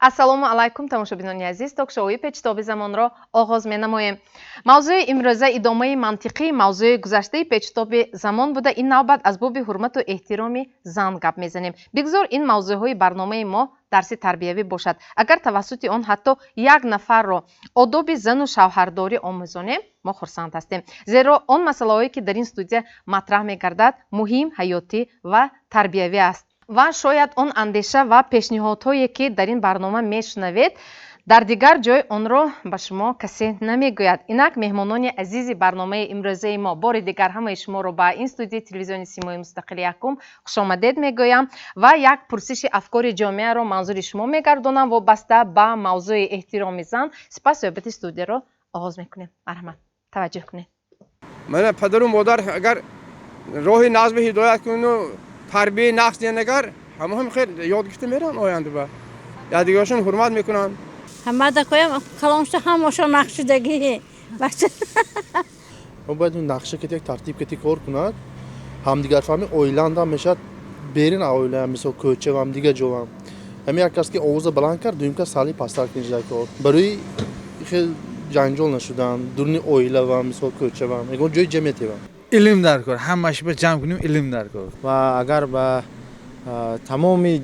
Ассалому алайкум, тамошобинони азиз. Ток-шоуи «Печтоби замонро» оғоз менамоем. Мавзӯи имрӯза идомаи мантиқии мавзӯи гузаштаи «Печтоби замон» буда, ин навбат аз боби ҳурмату эҳтироми зан гап мезанем. Бигзор ин мавзӯъҳои барномаи мо дарси тарбиявӣ бошад. Агар тавассути он ҳатто як нафарро одоби зану шавҳардорӣ омӯзонем, мо хурсанд ҳастем, зеро он масъалаҳое, ки дар ин студия матраҳ мегардад, муҳим, ҳаётӣ ва тарбиявӣ аст. Ва шояд он андеша ва пешниҳодҳое, ки дар ин барнома мешунавед, дар дигар ҷой онро ба шумо касе намегӯяд. Инак, меҳмонони азизи барномаи имрӯзаи мо, бори дигар ҳамаи шуморо ба ин студияи телевизиони «Симои мустақили якум» хушомадед мегӯям ва як пурсиши афкори ҷомеаро манзури шумо мегардонам, вобаста ба мавзӯи эҳтироми зан. Сипас суҳбати студияро оғоз мекунем. Марҳамат, таваҷҷӯҳ кунед. Мана, падару модар агар роҳи нағз ҳидоят куну тарбияи нағз диҳанд, агар ҳама хел ёд гирифта мераванд, оянда ба якдигарашон ҳурмат мекунанд. Мардакоям калоншуда, ҳамашон нақшудагӣ. Мо бояд нақша кати, як тартиб кати кор кунад. Ҳамдигарфаҳми оилаандам мешавад, берин оила, мисол, кӯчавам, дигар ҷовам. Ҳамин як кас ки овоза баланд кард, дуюм кас сали пасттар кунад, кор барои хел ҷанҷол нашудан дуруни оилавам, мисол, кӯчавам, ягон ҷои ҷамъиятевам. Илм дар кор, ҳамаш ба ҷамъ кунем, илм дар кор. Ва агар ба тамоми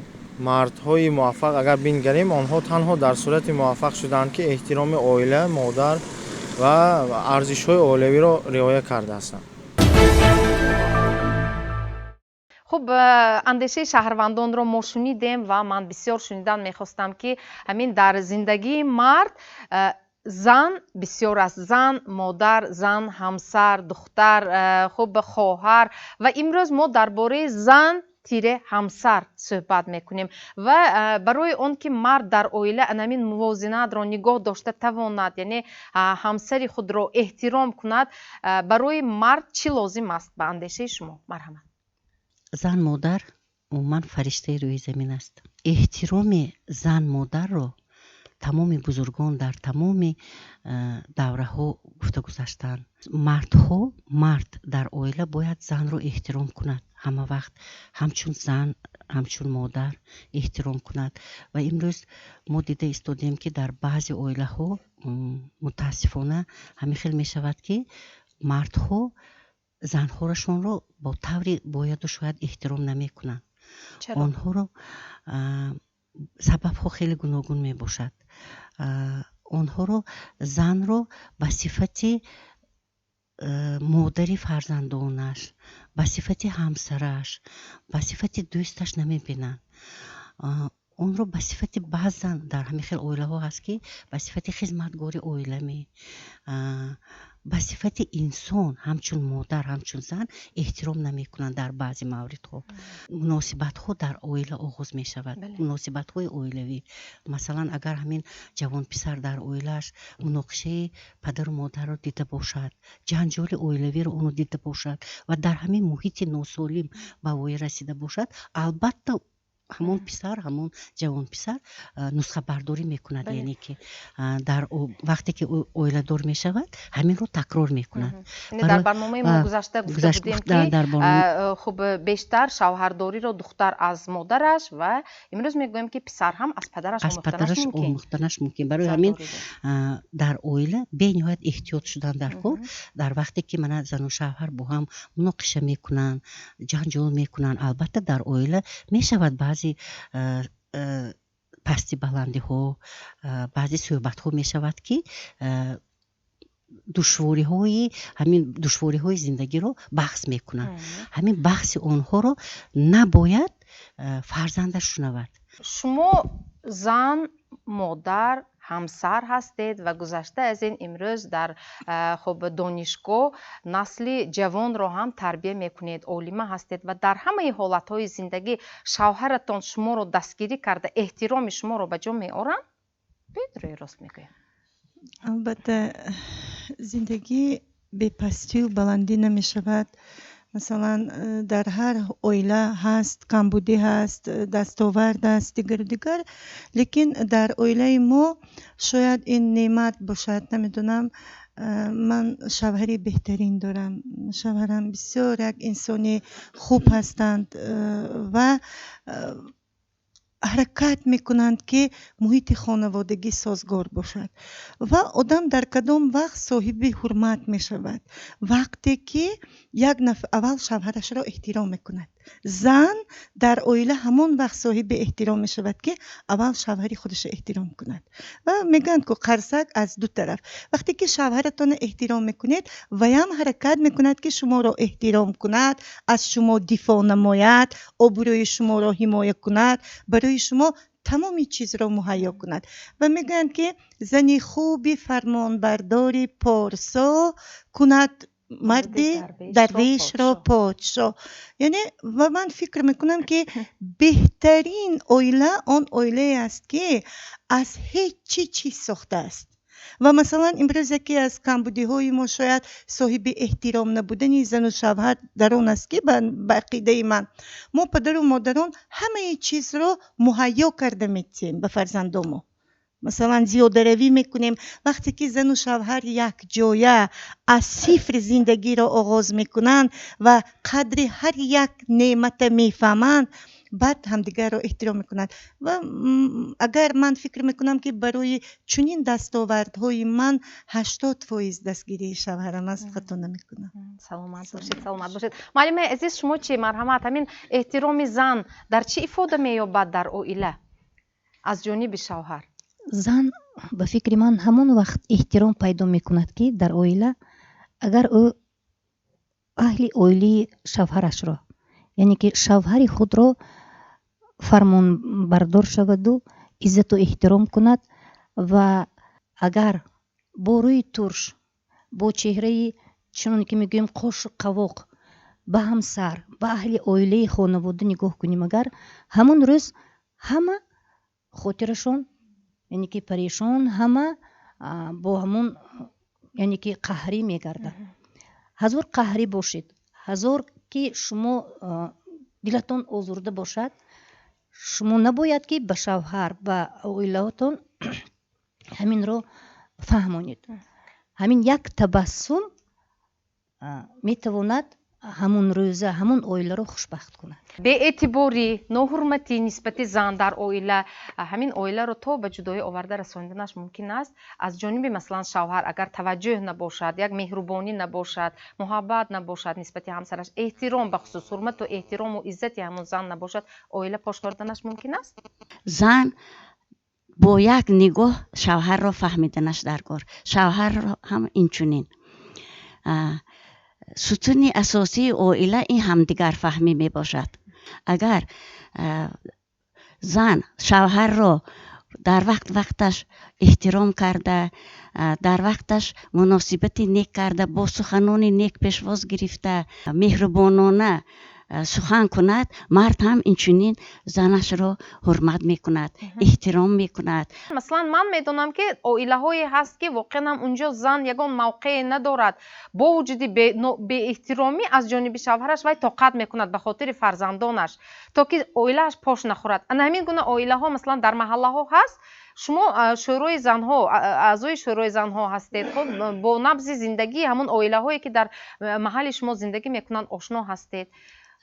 мардҳои муваффақ агар бингарем, онҳо танҳо дар сурати муваффақ шуданд, ки эҳтироми оила, модар ва арзишҳои оилавиро риоя кардаастанд. Хуб, андешаи шаҳрвандонро мо шунидем ва ман бисёр шунидан мехостам, ки ҳамин дар зиндагии мард зан бисёр аст: зан, модар, зан, ҳамсар, духтар, хуб, хоҳар. Ва имрӯз мо дар бораи зан тире ҳамсар суҳбат мекунем. Ва барои он ки мард дар оила анамин мувозинатро нигоҳ дошта тавонад, яъне ҳамсари худро эҳтиром кунад, барои мард чӣ лозим аст ба андешаи шумо? Марҳамат. Зан, модар умуман фариштаи рӯи замин аст. Эҳтироми зан, модарро тамоми бузургон дар тамоми давраҳо гуфта гузаштаанд. Мардҳо, мард дар оила бояд занро эҳтиром кунад, ҳама вақт ҳамчун зан, ҳамчун модар эҳтиром кунад. Ва имрӯз мо дида истодем, ки дар баъзе оилаҳо, мутаассифона, ҳамин хел мешавад, ки мардҳо занҳорашонро бо таври бояду шояд эҳтиром намекунанд. Онҳоро сабабҳо хеле гуногун мебошад. Онҳоро, занро ба сифати модари фарзандонаш, ба сифати ҳамсараш, ба сифати дӯсташ намебинанд. Онро ба сифати, баъзан дар ҳамин хел оилаҳо ҳаст, ки ба сифати хизматгори оила, ба сифати инсон, ҳамчун модар, ҳамчун зан эҳтиром намекунанд. Дар баъзе мавридҳо муносибатҳо дар оила оғоз мешавад, муносибатҳои оилавӣ. Масалан, агар ҳамин ҷавонписар дар оилааш муноқишаи падару модарро дида бошад, ҷанҷоли оилавиро оно дида бошад ва дар ҳамин муҳити носолим ба воя расида бошад, албатта, ҳамон писар, ҳамон ҷавонписар нусхабардорӣ мекунад, яъне ки дар вақте ки оиладор мешавад, ҳаминро такрор мекунад. Дар барномаи мо гузашта гуфта будем, ки хуб, бештар шавҳардориро духтар аз модараш, ва имрӯз мегӯем, ки писар ҳам аз падараш. Аз падараш омӯхтанаш мумкин. Барои ҳамин дар оила бениҳоят эҳтиёт шудан дар кор. Дар вақте ки мана зану шавҳар бо ҳам муноқиша мекунанд, ҷанҷол мекунанд, албатта, дар оила мешавад баъзе пасти баландиҳо, баъзе суҳбатҳо мешавад, ки душвориҳои, ҳамин душвориҳои зиндагиро баҳс мекунанд. Ҳамин баҳси онҳоро набояд фарзандаш шунавад. Шумо зан, модар, ҳамсар ҳастед ва гузашта аз ин, имрӯз дар хуб, донишгоҳ насли ҷавонро ҳам тарбия мекунед, олима ҳастед. Ва дар ҳамаи ҳолатҳои зиндагӣ шавҳаратон шуморо дастгирӣ карда, эҳтироми шуморо ба ҷо меоранд? Биёед, рӯи рост мегӯем. Албатта, зиндагӣ бепастию баландӣ намешавад. Масалан, дар ҳар оила ҳаст камбудӣ, ҳаст дастовард, аст дигару дигар. Лекин дар оилаи мо шояд ин неъмат бошад, намедонам, ман шавҳари беҳтарин дорам. Шавҳарам бисёр як инсони хуб ҳастанд ва Ҳаракат мекунанд, ки муҳити хонаводагӣ созгор бошад. Ва одам дар кадом вақт соҳиби ҳурмат мешавад? Вақте ки як нафар аввал шавҳарашро эҳтиром мекунад. Зан дар оила ҳамон вақт соҳиби эҳтиром мешавад, ки аввал шавҳари худашро эҳтиром кунад. Ва мегӯянд, ку қарсак аз ду тараф. Вақте ки шавҳаратонро эҳтиром мекунед, ваям ҳаракат мекунад, ки шуморо эҳтиром кунад, аз шумо дифоъ намояд, обрӯи шуморо ҳимоя кунад, барои шумо тамоми чизро муҳайё кунад. Ва мегӯянд, ки зани хуби фармонбардори порсо кунад марди дарвешро подшоҳ. Яъне ва ман фикр мекунам, ки беҳтарин оила он оилае аст, ки аз ҳеҷ чӣ чиз сохтааст. Ва масалан, имрӯз яке аз камбудиҳои мо шояд соҳиби эҳтиром набудани зану шавҳар дар он аст, ки ба ақидаи ман, мо падару модарон ҳамаи чизро муҳайё карда метиҳем ба фарзандомо. Масалан, зиёдаравӣ мекунем. Вақте ки зану шавҳар якҷоя аз сифр зиндагиро оғоз мекунанд ва қадри ҳар як неъмата мефаҳманд, баъд ҳамдигарро эҳтиром мекунанд. Ва агар ман фикр мекунам, ки барои чунин дастовардҳои ман 80% дастгирии шавҳарам аст, хато намекунам. Саломат бошед, саломат бошед. Муаллимаи азиз, шумо чӣ, марҳамат, ҳамин эҳтироми зан дар чӣ ифода меёбад дар оила аз ҷониби шавҳар? Зан, ба фикри ман, ҳамон вақт эҳтиром пайдо мекунад, ки дар оила агар ӯ аҳли оилаи шавҳарашро, яъне ки шавҳари худро фармонбардор шаваду иззату эҳтиром кунад. Ва агар бо рӯи турш, бо чеҳраи, чуноне ки мегӯем, қошу қавоқ ба ҳамсар, ба аҳли оилаи хонавода нигоҳ кунем, агар ҳамон рӯз ҳама хотирашон, яъне ки парешон, ҳама бо ҳамон, яъне ки қаҳрӣ мегардад. Ҳазор қаҳрӣ бошед, ҳазор ки шумо дилатон озурда бошад, шумо набояд ки ба шавҳар, ба оилаотон ҳаминро фаҳмонед. Ҳамин як табассум метавонад ҳамон рӯза ҳамон оиларо хушбахт кунад. Беэътиборӣ, ноҳурматӣ нисбати зан дар оила ҳамин оиларо то ба ҷудоӣ оварда расониданаш мумкин аст. Аз ҷониби, масалан, шавҳар агар таваҷҷӯҳ набошад, як меҳрубонӣ набошад, муҳаббат набошад нисбати ҳамсараш, эҳтиром, бахусус ҳурмату эҳтирому иззати ҳамон зан набошад, оила пош хӯрданаш мумкин аст. Зан бо як нигоҳ шавҳарро фаҳмиданаш даркор, шавҳарро ҳам инчунин. Сутуни асосии оила ин ҳамдигарфаҳмӣ мебошад. Агар зан шавҳарро дар вақт вақташ эҳтиром карда, дар вақташ муносибати нек карда, бо суханони нек пешвоз гирифта, меҳрубонона сухан кунад, мард ҳам инчунин занашро ҳурмат мекунад, эҳтиром мекунад. Масалан, ман медонам, ки оилаҳое ҳаст, ки воқеан ҳам унҷо зан ягон мавқее надорад. Бо вуҷуди беэҳтиромӣ аз ҷониби шавҳараш вай тоқат мекунад ба хотири фарзандонаш, то ки оилааш пош нахӯрад. Ана ҳамин гуна оилаҳо, масалан, дар маҳаллаҳо ҳаст. Шумо шӯрои занҳо, аъзои шӯрои занҳо ҳастед. Хуб, бо набзи зиндагии ҳамон оилаҳое, ки дар маҳалли шумо зиндагӣ мекунанд, ошно ҳастед.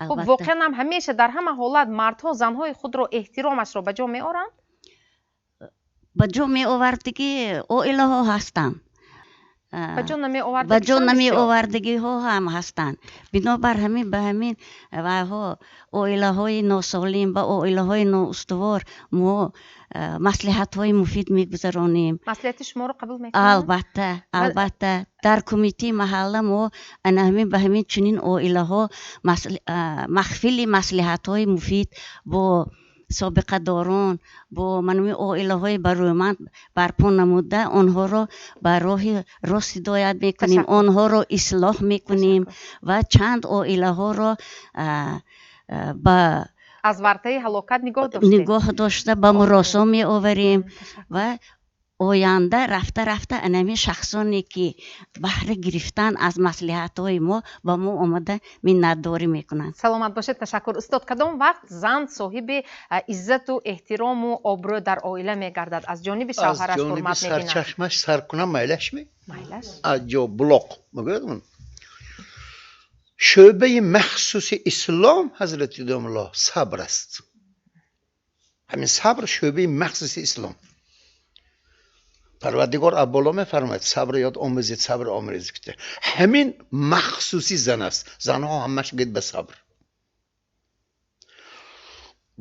Хуб, воқеан ҳам ҳамеша дар ҳама ҳолат мардҳо занҳои худро эҳтиромашро ба ҷо меоранд? Ба ҷо меовардагӣ оилаҳо ҳастанд, ба ҷо намеовардагӣ ба ҷо намеовардагиҳо ҳам ҳастанд. Бинобар ҳамин ба ҳамин вайҳо, оилаҳои носолим, ба оилаҳои ноустувор мо маслиҳатҳои муфид мегузаронем. Маслиҳати шуморо қабул мекунанд? Албатта, албатта. Дар кумитаи маҳалла мо ана ҳамин ба ҳамин чунин оилаҳо маҳфили маслиҳатҳои муфид бо собиқадорон, бо манами оилаҳои барӯманд барпо намуда, онҳоро ба роҳи рост ҳидоят мекунем, онҳоро ислоҳ мекунем ва чанд оилаҳоро ба аз вартаи ҳалокат нигоҳ доштем, нигоҳ дошта ба муросо меоварем. Ва оянда рафта рафта анами шахсоне, ки баҳра гирифтан аз маслиҳатҳои мо, ба мо омада миннатдорӣ мекунанд. Саломат бошед, ташаккур. Устод, кадом вақт зан соҳиби иззату эҳтирому обрӯ дар оила мегардад, аз ҷониби шавҳараш ҳурмат мебинад? Сарчашмаш сар кунам, майлашми? Майлаш. Аз ҷо блоқ мегӯяд, шӯъбаи махсуси ислом, ҳазрати домулло, сабр аст. Ҳамин сабр шӯъбаи махсуси ислом. Парвардигор абболо мефармояд сабр ёд омӯзед, сабр омӯзед. Ҳамин махсуси зан аст. Занҳо ҳамаш гӯяд ба сабр.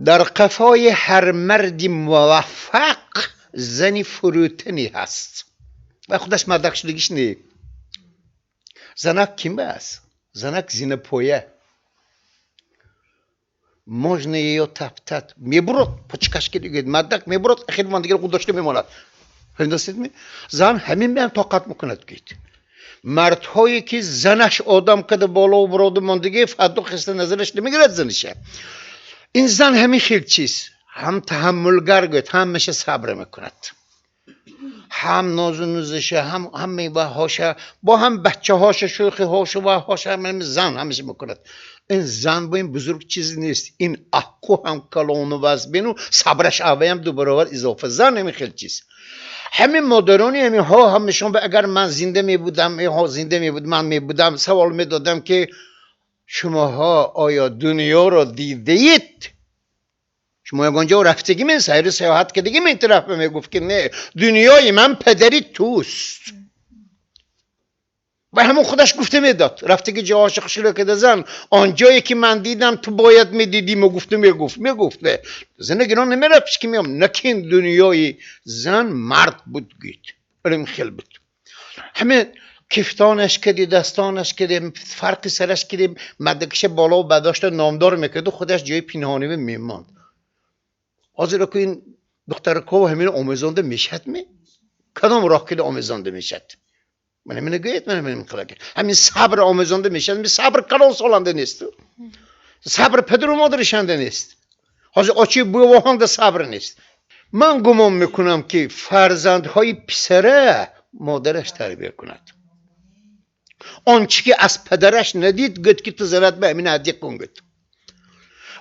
Дар қафои ҳар марди муваффақ зани фурӯтанӣ ҳаст ва худаш мардак шудагиш не. Занак ким аст? Занак зинапоя. Можно её топтать. Мебурод, почкаш ки гӯяд мардак мебурод, ахир ман дигар худ дошта мемонад. Фаҳмидастед? Зан ҳамин биам тоқат мекунад гӯяд. Мардҳое ки занаш одам када боло буроду мондагӣ, фарду хиста назараш намегирад заниша. Ин зан ҳамин хел чиз, ҳам таҳаммулгар гӯяд, ҳамаша сабр мекунад. Ҳам нозу нузиша, ҳам ҳамаи ваҳоша, бо ҳам бачаҳоша, шӯхиҳошу ваҳоша, ҳамин зан ҳамаша мекунад. Ин зан бо ин бузург чиз нест. Ин аққу ҳам калону вазбину сабраш авваям ду баробар изофа. Зан ҳамин хел чиз. Ҳамин модарони ҳаминҳо ҳамешон агар ман зинда мебудам, инҳо зинда мебуд, ман мебудам, савол медодам ки шумоҳо оё дунёро дидаед? Шумо ягон ҷо рафтагимен, сайру саёҳат кардагимен? Тараф мегуфт ки не, дунёи ман падари туст. Ва ҳамон худаш гуфта медод, рафтаги ҷоҳоша хушро карда зан, он ҷое ки ман дидам ту бояд медидӣ, гуфта мегуфт, мегуфт. Зана гирон намерафт ки меом, накин дунёи зан мард буд гӯяд. Илм хел буд. Ҳамин кифтонаш кади, дастонаш кади, фарқи сараш кади, мардакиша боло бардошта номдор мекарду худаш ҷои пинҳонӣ мемонд. Ҳозир ку ин духтаракҳо ҳамин омезонда мешад ми? Кадом роҳ кида омезонда мешад? Ман ҳамин гӯед, ман ҳамин қилак. Ҳамин сабр омезонда мешад, сабр калон соланда нест. Сабр падару модаришанда нест. Ҳозир очи бувоҳонда сабр нест. Ман гумон мекунам ки фарзандҳои писара модараш тарбия кунад. Он чӣ ки аз падараш надид, гӯяд ки ту занат ба ҳамин ҳадя кун гӯяд.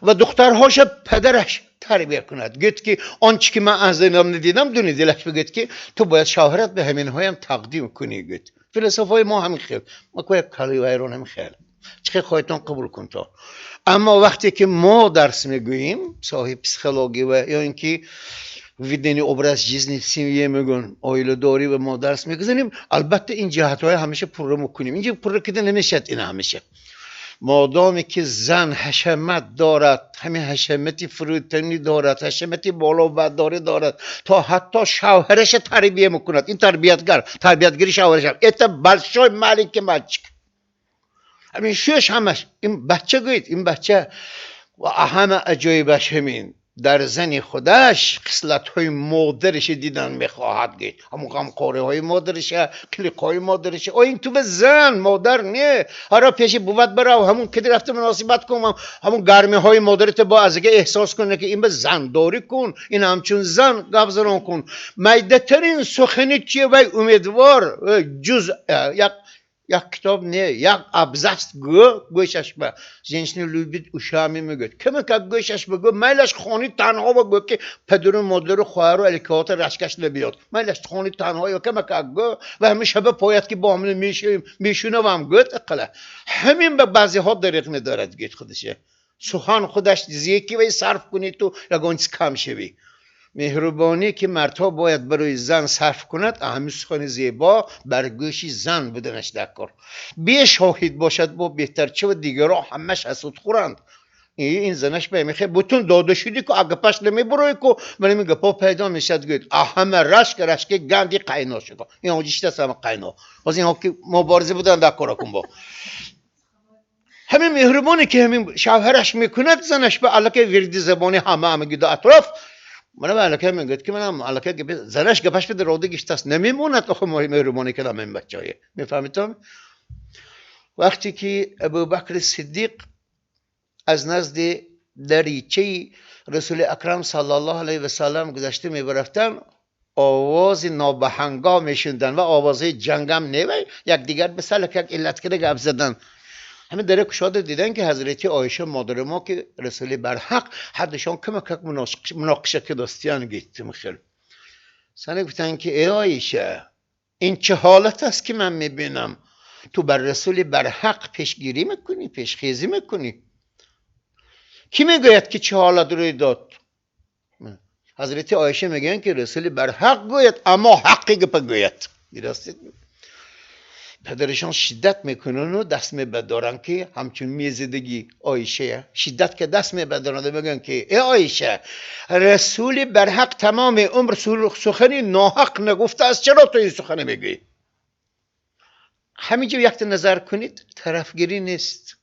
Ва духтарҳоша падараш тарбия кунад. Гӯяд ки он чӣ ки ман аз занам надидам, дуни дилаш бигӯяд ки ту бояд шавҳарат ба ҳаминҳоям тақдим кунӣ гӯяд. Философҳои мо ҳамин хел. Ма ко як кали вайрон ҳамин хел. Чӣ хел хоҳедтон қабул кун то. Аммо вақте ки мо дарс мегӯем, соҳиби психология ва ё ин ки ведение образ жизни в семье мегӯн, оиладорӣ ва мо дарс мегузанем, албатта ин ҷиҳатҳоя ҳамеша пурра мекунем. Инҷа пурра кида намешавад ина ҳамеша. Модоме ки зан ҳашамат дорад, ҳамин ҳашамати фурӯтанӣ дорад, ҳашамати болобардорӣ дорад, то ҳатто шавҳараша тарбия мекунад. Ин тарбиятгар, тарбиятгари шавҳараша. Это большой маленький мальчик. Ҳамин шӯш ҳамаш. Ин бача гӯед, ин бача ва ҳама аҷоибаш ҳамин. Дар зани худаш хислатҳои модариша дидан мехоҳад гӯед. Ҳамон ғамхориҳои модариша, қилиқҳои модариша. О, ин ту ба зан, модар не. Ҳаро пеши буват барав, ҳамон киди рафта муносибат кун, ҳамон гармиҳои модарите бо азига эҳсос кун, ки ин ба зандорӣ кун, ин ҳамчун зан гап занон кун. Майдатарин сухани чие вай умедвор, ҷуз як китоб не, як абзац гӯ, гӯшаш ба женщина любит ушами мегӯяд. Каме как гӯшаш ба гӯ, майлаш хони танҳо ба гӯ ки падару модару хоҳару аликаота рашкаш набиёд. Майлаш хони танҳо ё каме как гӯ ва ҳамин шаба пояд ки бо ҳамин мешунавам гӯяд ақала. Ҳамин ба баъзеҳо дариқ медорад гӯяд худаша. Сухан худаш зеки вай сарф кунӣ ту ягон чиз кам шавӣ. Меҳрубонӣ ки мардҳо бояд барои зан сарф кунад, ҳамин сухани зебо бар гӯши зан буданаш дар кор. Бешоҳид бошад бо беҳтар, чӣ ва дигарон ҳамаш ҳасуд хӯранд. Ин занаш ба мехе бутун дода шуди ку агапаш намебурой ку ман ин гапо пайдо мешад гӯяд. Ҳама рашк рашки ганди қайно шуд. Ин ҳоҷиштаст ҳама қайно. Ҳозир инҳо ки мубориза буданд дар кора кун бо. Ҳамин меҳрубоне ки ҳамин шавҳараш мекунад, занаш ба аллакай вирди забони ҳама ҳама гиду атроф. Манам аллакай мегӯяд ки манам аллакай занаш гапаш бида роди гиштаст. Намемонад охо меҳрубонӣ кардам ин бачаҳое. Мефаҳмед? Вақте ки Абубакри Сиддиқ аз назди даричаи Расули Акрам саллаллоҳу алайҳи васаллам гузашта мебарафтанд, овози нобаҳангом мешуниданд ва овозҳои ҷангам не, вай якдигар ба салак як иллат кида гап заданд. Ҳамин даре кушода дидан ки ҳазрати Оиша модари мо ки расули барҳақ ҳардушон кама-как муноқиша кидостиян гуфтим хел. Сане гуфтанд ки эй Оиша, ин чӣ ҳолат аст ки ман мебинам? Ту бар расули барҳақ пешгирӣ мекунӣ, пешхезӣ мекунӣ. Кӣ мегӯяд ки чӣ ҳолат рӯй дод? حضرت عایشه میگن که رسول بر حق گوید اما حقی گپ گوید. میراستید پدرشان شدت میکنن و دست میبردارن که همچون میزدگی عایشه شدت که دست میبردارن و میگن که ای عایشه، رسول بر حق تمام عمر سخنی ناحق نگفته است، چرا تو این سخن میگویی؟ همینجا یک نظر کنید، طرفگیری نیست،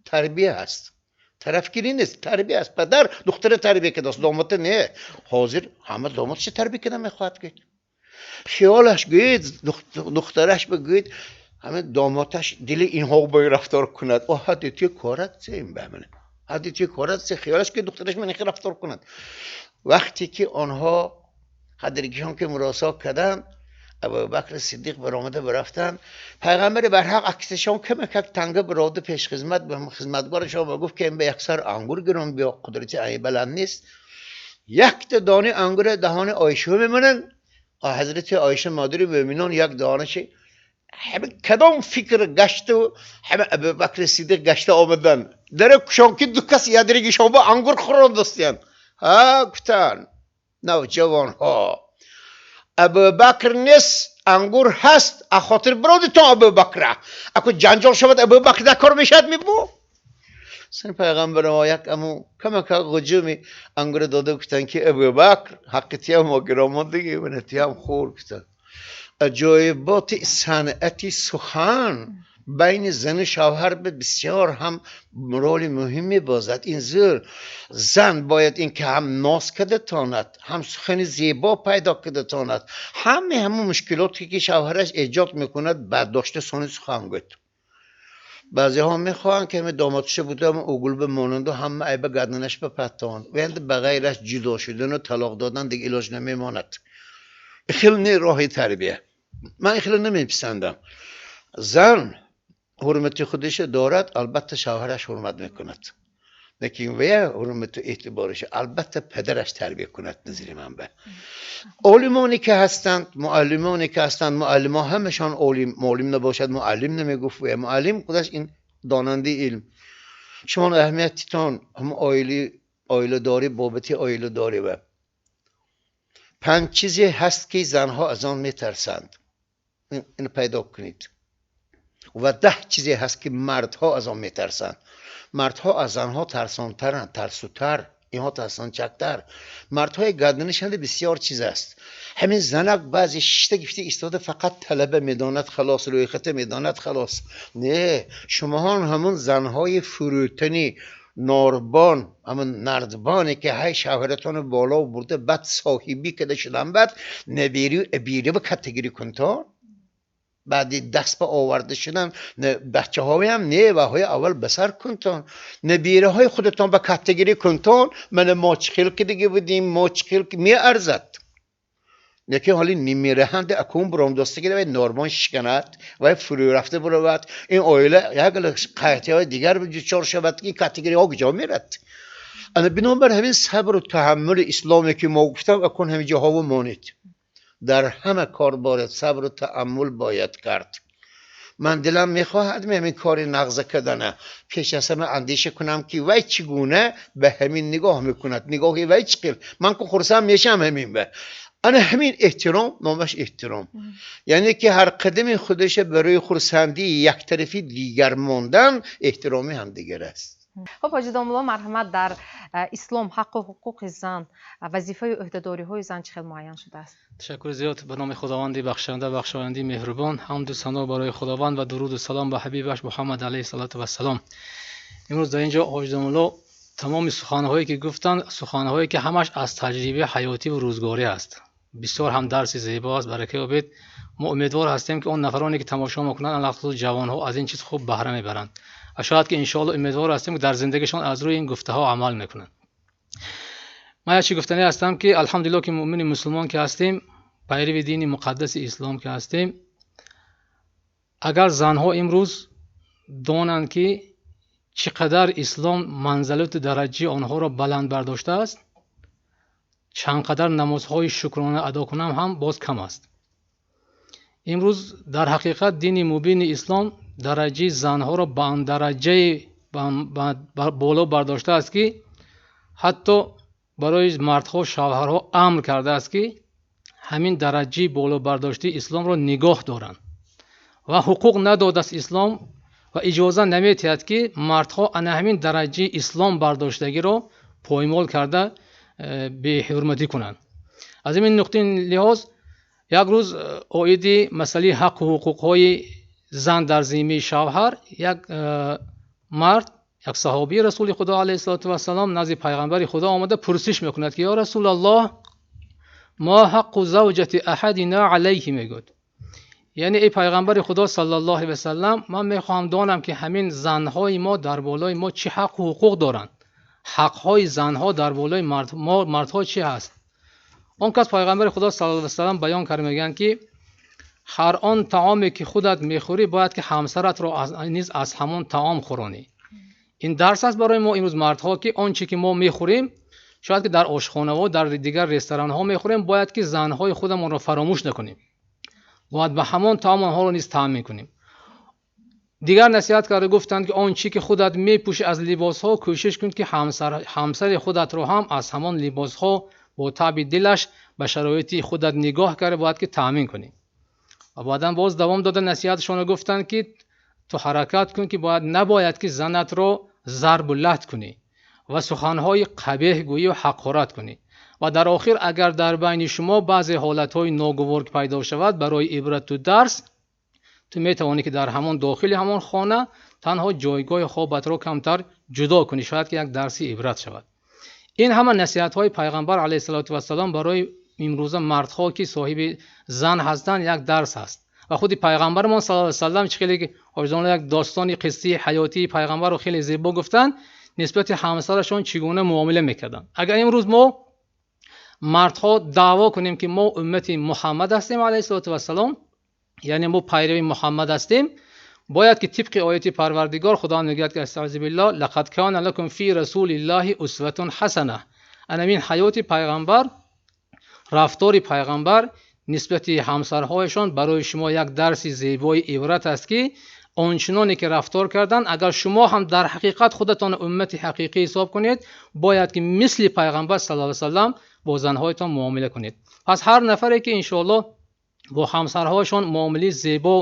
تربیه است. طرفگیری نیست، تربیه است. پدر دختر تربیه کرده است، داماد نه. حاضر همه دامادش تربیه کرده میخواهد که خیالش گوید دخترش بگوید همه دامادش دل اینها باید رفتار کند. آه حدی کارت چه این بهمنه، حدی کارت چه خیالش که دخترش من رفتار کند. وقتی که آنها حدرگیشان که مراسا کردن، ابوبکر صدیق برآمده برفتن، پیغمبر برحق عکسشان کم کم تنگه براده پیش خدمت به خدمتگارشان و گفت که این به یک سر انگور گران بیا، قدرت این بلند نیست. یک دانه انگور دهان عایشه میمونن. حضرت عایشه مادر مؤمنان یک دانش همه کدام فکر گشت و همه ابوبکر صدیق گشت آمدن در کشان که دو کس یادرگیشان با انگور خوران دستیان. ها گفتن نوجوان ها، ابوبکر نیست، انگور هست، خاطر برادی تا ابوبکر اکو جنجال شود ابوبکر در کار میشد میبو. سن پیغمبر ما یک امو کم که غجومی انگور داده گفتن که ابوبکر حق تیم ما گرامون دیگه من تیم خور. گفتن عجایبات صنعتی سخن بین زن و شوهر به بسیار هم رول مهمی بازد. این زور زن باید این که هم ناز کرده تاند، هم سخن زیبا پیدا کرده تاند، همه همون مشکلاتی که شوهرش ایجاد میکند برداشته سانی سخن گفت. بعضی ها میخواهند که همه دامادش بوده هم اوگل به مانند و همه عیب گردنش بپتان و یعنی به غیرش جدا شدن و طلاق دادن دیگه علاج نمیماند. خیلی راه تربیه من خیلی نمیپسندم. زن حرمت خودش دارد، البته شوهرش حرمت میکند، لیکن وی حرمت و اعتبارش البته پدرش تربیه کند. نظر من به عالمانی که هستند، معلمانی که هستند، معلم همشان عالم، معلم نباشد معلم نمیگفت و معلم خودش این داننده علم. شما اهمیتتان هم عائله داری بابت عائله داری و پنج چیزی هست که زنها از آن میترسند، اینو پیدا کنید. و 10 چیزی هست که مردها از آن میترسند. مردها از زنها ترسانترند، ترسوتر، اینها ترسانچکتر. مردهای گردنشان بسیار چیز است. همین زنک بعضی ششته گفته ایستاده فقط طلبه میداند خلاص، روی خطه میداند خلاص. نه، شما همون زنهای فروتنی ناربان، همون نردبانی که های شوهرتان بالا برده بعد صاحبی کده شدن، بعد نبیری و ابیری و کتگیری کنتان، بعدی دست به آورده شدن بچه های هم نه و های اول بسر کنتان، نبیره های خودتان به کتگیری کنتان. من ما چخیل که دیگه بودیم، ما چخیل که می ارزد. لیکن حالی نیمیرهند اکون برام دوستی که نورمان شکند و فرو رفته برود. این اویله یک قیطی های دیگر چهار شود که کتگیری ها کجا میرد. انا بنابر همین صبر و تحمل اسلامی که ما گفتم اکون همین جاها و مانید. در همه کار باید صبر و تأمل باید کرد. من دلم میخواهد همین کار نغز کردنه پیش از همه اندیشه کنم که وی چگونه به همین نگاه میکند، نگاهی وی چقل من که خرسم میشم همین به انا همین احترام نامش احترام، یعنی که هر قدم خودش برای خرسندی یک طرفی دیگر ماندن احترامی هم دیگر است. خب ҳоҷи домулло, марҳамат, дар ислом ҳаққу ҳуқуқи зан, вазифаю ӯҳдадориҳои зан чӣ хел муайян шудааст? Ташаккури зиёд. Ба номи Худованди бахшанда, бахшоянди меҳрубон, ҳамду сано барои Худованд ва дуруду салом ба ҳабибаш Муҳаммад алайҳи салоту вассалом. Имрӯз дар ин ҷо ҳоҷи домулло тамоми суханҳое ки гуфтанд, суханҳое ки ҳамаш аз таҷрибаи ҳаётӣ ва рӯзгорӣ аст. Бисёр ҳам дарси зебо аст, барака ёбед. Мо умедвор ҳастем ки он нафароне ки тамошо мекунанд, алахусус ҷавонҳо, аз ин чиз хуб баҳра мебаранд ва шояд ки иншоалло умедвор ҳастем ки дар зиндагишон аз рӯи ин гуфтаҳо амал мекунанд. Ман як чиз гуфтанӣ ҳастам ки алҳамдулилло ки муъмини мусулмон ки ҳастем, пайрави дини муқаддаси ислом ки ҳастем, агар занҳо имрӯз донанд ки чӣ қадар ислом манзилату дараҷаи онҳоро баланд бардоштааст, чанд қадар намозҳои шукрона адо кунам ҳам боз кам аст. Имрӯз дар ҳақиқат дини мубини ислом дараҷаи занҳоро ба дараҷаи боло бардоштааст ки ҳатто Барои мардҳо, шавҳарҳо амр кардааст, ки ҳамин дараҷаи болобардоштии исломро нигоҳ доранд ва ҳуқуқ надодааст ислом ва иҷоза наметиҳад, ки мардҳо ана ҳамин дараҷаи ислом бардоштагиро поймол карда беҳурматӣ кунанд. Аз ин нуқтаи лиҳоз як рӯз оиди масъалаи ҳаққу ҳуқуқҳои зан дар зиммаи шавҳар як мард, як саҳобии расули худо алайҳиссалоту вассалом назди пайғамбари худо омада пурсиш мекунад, ки ё расулаллоҳ, мо ҳаққу завҷати аҳадина алайҳи, мегӯяд. Яъне эй пайғамбари худо саллаллоҳу алайҳи васаллам, ман мехоҳам донам, ки ҳамин занҳои мо дар болои мо чӣ ҳаққу ҳуқуқ доранд, ҳақҳои занҳо дар болои мардҳо чӣ ҳаст. Он кас пайғамбари худо саллаллоҳу алайҳи васаллам баён кард, мегӯянд, ки ҳар он таоме ки худат мехӯрӣ, бояд ки ҳамсаратро низ аз ҳамон таом хӯронӣ. Ин дарс аст барои мо имрӯз мардҳо, ки он чӣ ки мо мехӯрем, шояд ки дар ошхонаҳо, дар дигар ресторанҳо мехӯрем, бояд ки занҳои худамонро фаромӯш накунем, бояд ба ҳамон таом онҳоро низ таъмин кунем. Дигар насиҳат карда гуфтанд, ки он чӣ ки худат мепӯшӣ аз либосҳо, кӯшиш кун, ки ҳамсари худатро ҳам аз ҳамон либосҳо бо таби дилаш ба шароити худат нигоҳ карда бояд ки таъмин кунӣ. Ва баъдан боз давом дода насиҳатшонро гуфтанд, ки ту ҳаракат кун, ки бояд набояд ки занатро зарбу лат кунӣ ва суханҳои қабеҳ гӯӣ ва ҳақорат кунӣ. Ва дар охир агар дар байни шумо баъзе ҳолатҳои ногувор пайдо шавад, барои ибрату дарс ту метавонӣ, ки дар ҳамон дохили ҳамон хона танҳо ҷойгоҳи хобатро камтар ҷудо кунӣ, шояд ки як дарси ибрат шавад. Ин ҳама насиҳатҳои пайғамбар алайҳиссалоту вассалом барои имрӯза мардҳо, ки соҳиби зан ҳастанд, як дарс аст. Ва худи пайғамбарамон саллаллоҳу алайҳи васаллам, чӣ хеле ҳоҷиён як достони қиссаи ҳаётии пайғамбарро хеле зебо гуфтанд, нисбати ҳамсарашон чӣ гуна муомила мекарданд. Агар имрӯз мо мардҳо даъво кунем, ки мо уммати муҳаммад ҳастем алайҳиссалоту вассалом, яъне мо пайрави муҳаммад ҳастем, бояд ки тибқи ояти парвардигор худованд мегӯяд, ки астаъизу биллоҳ, лақад кана лакум фи расулиллаҳи усватун ҳасана. Анамин ҳаёти пайғамбар, рафтори пайғамбар нисбати ҳамсарҳояшон барои шумо як дарси зебои ибрат аст, ки ончуноне ки рафтор карданд, агар шумо ҳам дар ҳақиқат худатон уммати ҳақиқӣ ҳисоб кунед, бояд ки мисли пайғамбар саллаллоҳу алайҳи васаллам бо занҳоятон муомила кунед. Пас ҳар нафаре ки иншоаллоҳ бо ҳамсарҳояшон муомилаи зебо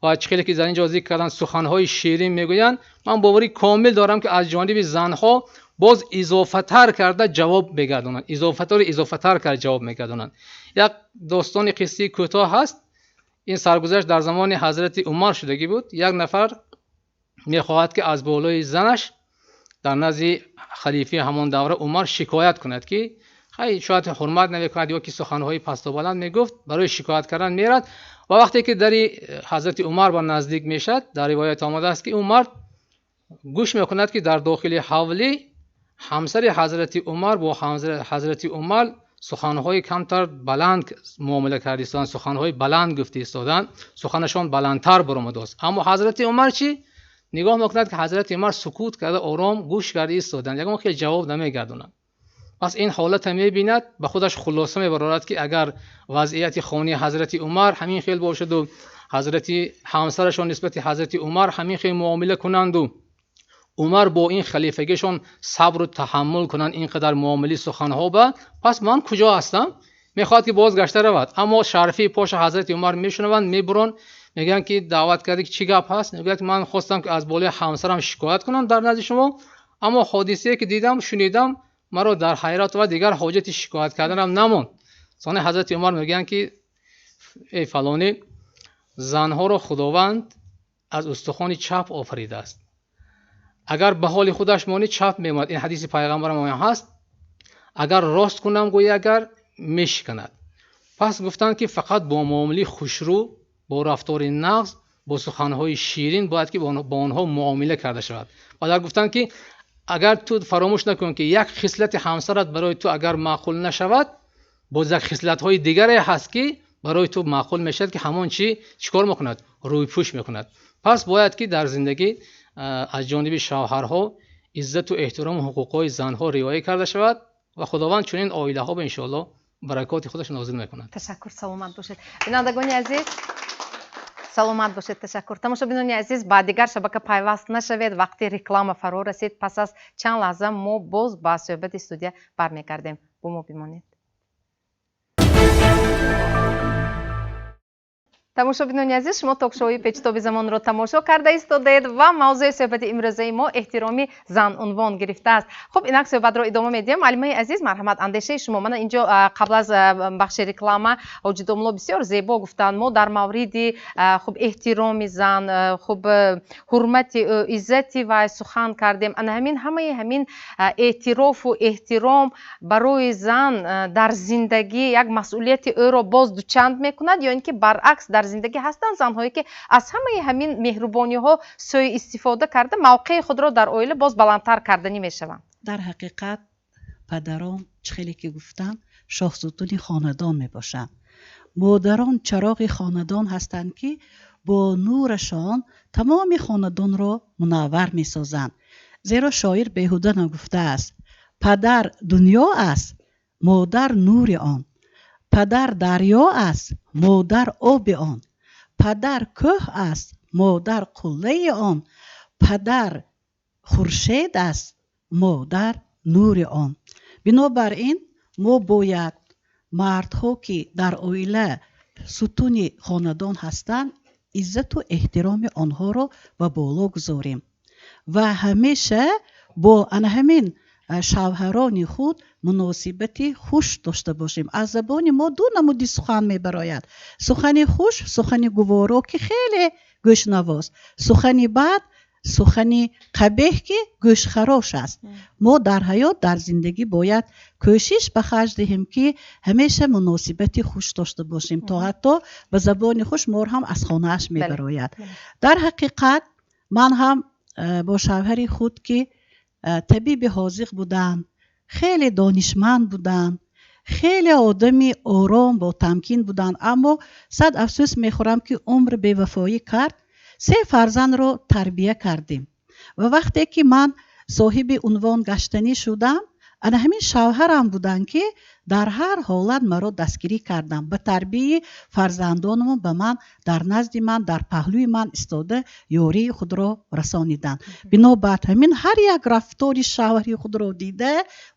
ва чӣ хеле ки дар ин ҷо зикр карданд, суханҳои ширин мегӯянд, ман боварӣ комил дорам, ки аз ҷониби занҳо боз изофатар карда ҷавоб мегардонанд, изофатар карда ҷавоб мегардонанд. Як достони қиссаи кӯтоҳ ҳаст. Ин саргузашт дар замони ҳазрати умар шудагӣ буд. Як нафар мехоҳад, ки аз болои занаш дар назди халифаи ҳамон давра умар шикоят кунад, ки хай шояд ҳурмат намекунад ё ки суханҳои пасту баланд мегуфт. Барои шикоят кардан мерад ва вақте ки дари ҳазрати умар ба наздик мешавад, дар ривоят омадааст, ки умар гӯш мекунад, ки дар дохили ҳавлӣ ҳамсари ҳазрати умар бо ҳазрати умар суханҳои камтар баланд муомила карда истоданд, суханҳои баланд гуфта истоданд, суханашон баландтар баромадааст. Аммо ҳазрати умар чӣ нигоҳ мекунад, ки ҳазрати умар сукут карда, ором гӯш карда истоданд, ягон хел ҷавоб намегардонанд. Пас ин ҳолатро мебинад, ба худаш хулоса мебарорад, ки агар вазъияти хонаи ҳазрати умар ҳамин хел бошаду ҳазрати ҳамсарашон нисбати ҳазрати умар ҳамин хел муомила кунанду умар бо ин халифагишон сабру таҳаммул кунанд ин қадар муомилаи суханҳо ба, пас ман куҷо ҳастам? Мехоҳад, ки бозгашта равад, аммо шарфии поша ҳазрати умар мешунаванд, мебуранд, мегӯянд, ки даъват карда, ки чӣ гап ҳаст? Мегӯяд, ман хостам, ки аз болои ҳамсарам шикоят кунам дар назди шумо, аммо ҳодисае ки дидам, шунидам, маро дар ҳайрат ва дигар ҳоҷати шикоят карданам намонд. Сони ҳазрати умар мегӯянд, ки эй фалонӣ, занҳоро худованд аз устухони чап офаридааст, агар ба ҳоли худаш монӣ, чап мемонад. Ин ҳадиси пайғамбарам ҳаст. Агар рост кунам, гӯӣ, агар мешиканад. Пас гуфтанд, ки фақат бо муомилаи хушрӯ, бо рафтори нағз, бо суханҳои ширин бояд ки бо онҳо муомила карда шавад. Ва дар гуфтанд, ки агар ту фаромӯш накун, ки як хислати ҳамсарат барои ту агар маъқул нашавад, боз як хислатҳои дигаре ҳаст, ки барои ту маъқул мешавад, ки ҳамон чӣ чӣ кор мекунад, рӯйпӯш мекунад. Пас бояд ки дар зиндагӣ аз ҷониби шавҳарҳо иззату эҳтирому ҳуқуқҳои занҳо риоя карда шавад ва худованд чунин оилаҳо ба иншоаллоҳ баракоти худаш нозил мекунад. Ташаккур, саломат бошед. Бинандагони азиз, Саломат бошед, ташаккур. Тамошобинони азиз, ба дигар шабака пайваст нашавед, вақти реклама фаро расид. Пас аз чанд лаҳза мо боз ба суҳбати студия бармегардем. Бо мо бимонед. Тамошобинони азиз, шумо ток-шоуи Печтоби замонро тамошо карда истодаед ва мавзӯи суҳбати имрӯзаи мо эҳтироми зан унвон гирифтааст. Хуб, инак суҳбатро идома медиҳем. Муаллимаи азиз, марҳамат, андешаи шумо. Мана инҷо қабл аз бахши реклама ҳоҷи домло бисёр зебо гуфтанд. Мо дар мавриди хуб эҳтироми зан, хуб ҳурмати ӯ, иззати вай сухан кардем. Ана ҳамин ҳамаи ҳамин эътирофу эҳтиром барои зан дар зиндагӣ як масъулияти ӯро боз дучанд мекунад ё ин ки баръакс дар зиндагӣ ҳастанд занҳое ки аз ҳамаи ҳамин меҳрубониҳо сӯи истифода карда мавқеи худро дар оила боз баландтар карданӣ мешаванд? Дар ҳақиқат, падарон, чӣ хеле ки гуфтам, шоҳсутуни хонадон мебошанд. Модарон чароғи хонадон ҳастанд, ки бо нурашон тамоми хонадонро мунаввар месозанд. Зеро шоир беҳуда нагуфтааст: падар дунё аст, модар нури он, падар дарё аст, модар оби он, падар кӯҳ аст, модар қуллаи он, падар хуршед аст, модар нури он. Бинобар ин мо бояд мардҳо, ки дар оила сутуни хонадон ҳастанд, иззату эҳтироми онҳоро ба боло гузорем ва ҳамеша бо ана ҳамин шавҳарони худ муносибати хуш дошта бошем. Аз забони мо ду намуди сухан мебарояд: сухани хуш, сухани гуворо, ки хеле гӯшнавоз, сухани бад, сухани қабеҳ, ки гӯшхарош аст. Мо дар ҳаёт, дар зиндагӣ бояд кӯшиш ба харҷ диҳем, ки ҳамеша муносибати хуш дошта бошем, то ҳатто ба забони хуш мор ҳам аз хонааш мебарояд. Дар ҳақиқат, ман ҳам бо шавҳари худ, ки табиби ҳозиқ буданд, хеле донишманд буданд, хеле одами ором, бо тамкин буданд, аммо сад афсӯс мехӯрам, ки умр бевафоӣ кард. Се фарзандро тарбия кардем ва вақте ки ман соҳиби унвон гаштанӣ шудам, ана ҳамин шавҳарам буданд, ки дар ҳар ҳолат маро дастгирӣ карданд, ба тарбияи фарзандонамон ба ман, дар назди ман, дар паҳлӯи ман истода, ёрии худро расониданд. Бинобар ҳамин ҳар як рафтори шавҳари худро дида,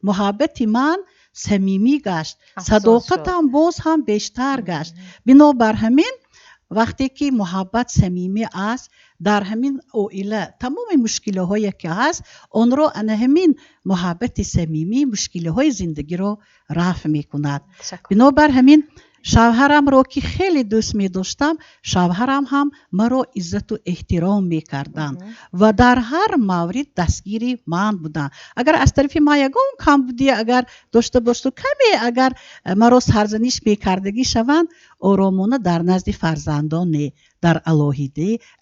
муҳаббати ман самимӣ гашт, садоқатам боз ҳам бештар гашт. Бинобар ҳамин вақте ки муҳаббат самимӣ аст, дар ҳамин оила тамоми мушкилиҳое ки ҳаст, онро ана ҳамин муҳаббати самимӣ мушкилиҳои зиндагиро рафъ мекунад. Бинобар ҳамин шавҳарамро, ки хеле дӯст медоштам, шавҳарам ҳам маро иззату эҳтиром мекарданд ва дар ҳар маврид дастгири ман буданд. Агар аз тарафи ман ягон камбудӣ агар дошта бошту, каме агар маро сарзаниш мекардагӣ шаванд, оромона дар назди фарзандон не, дар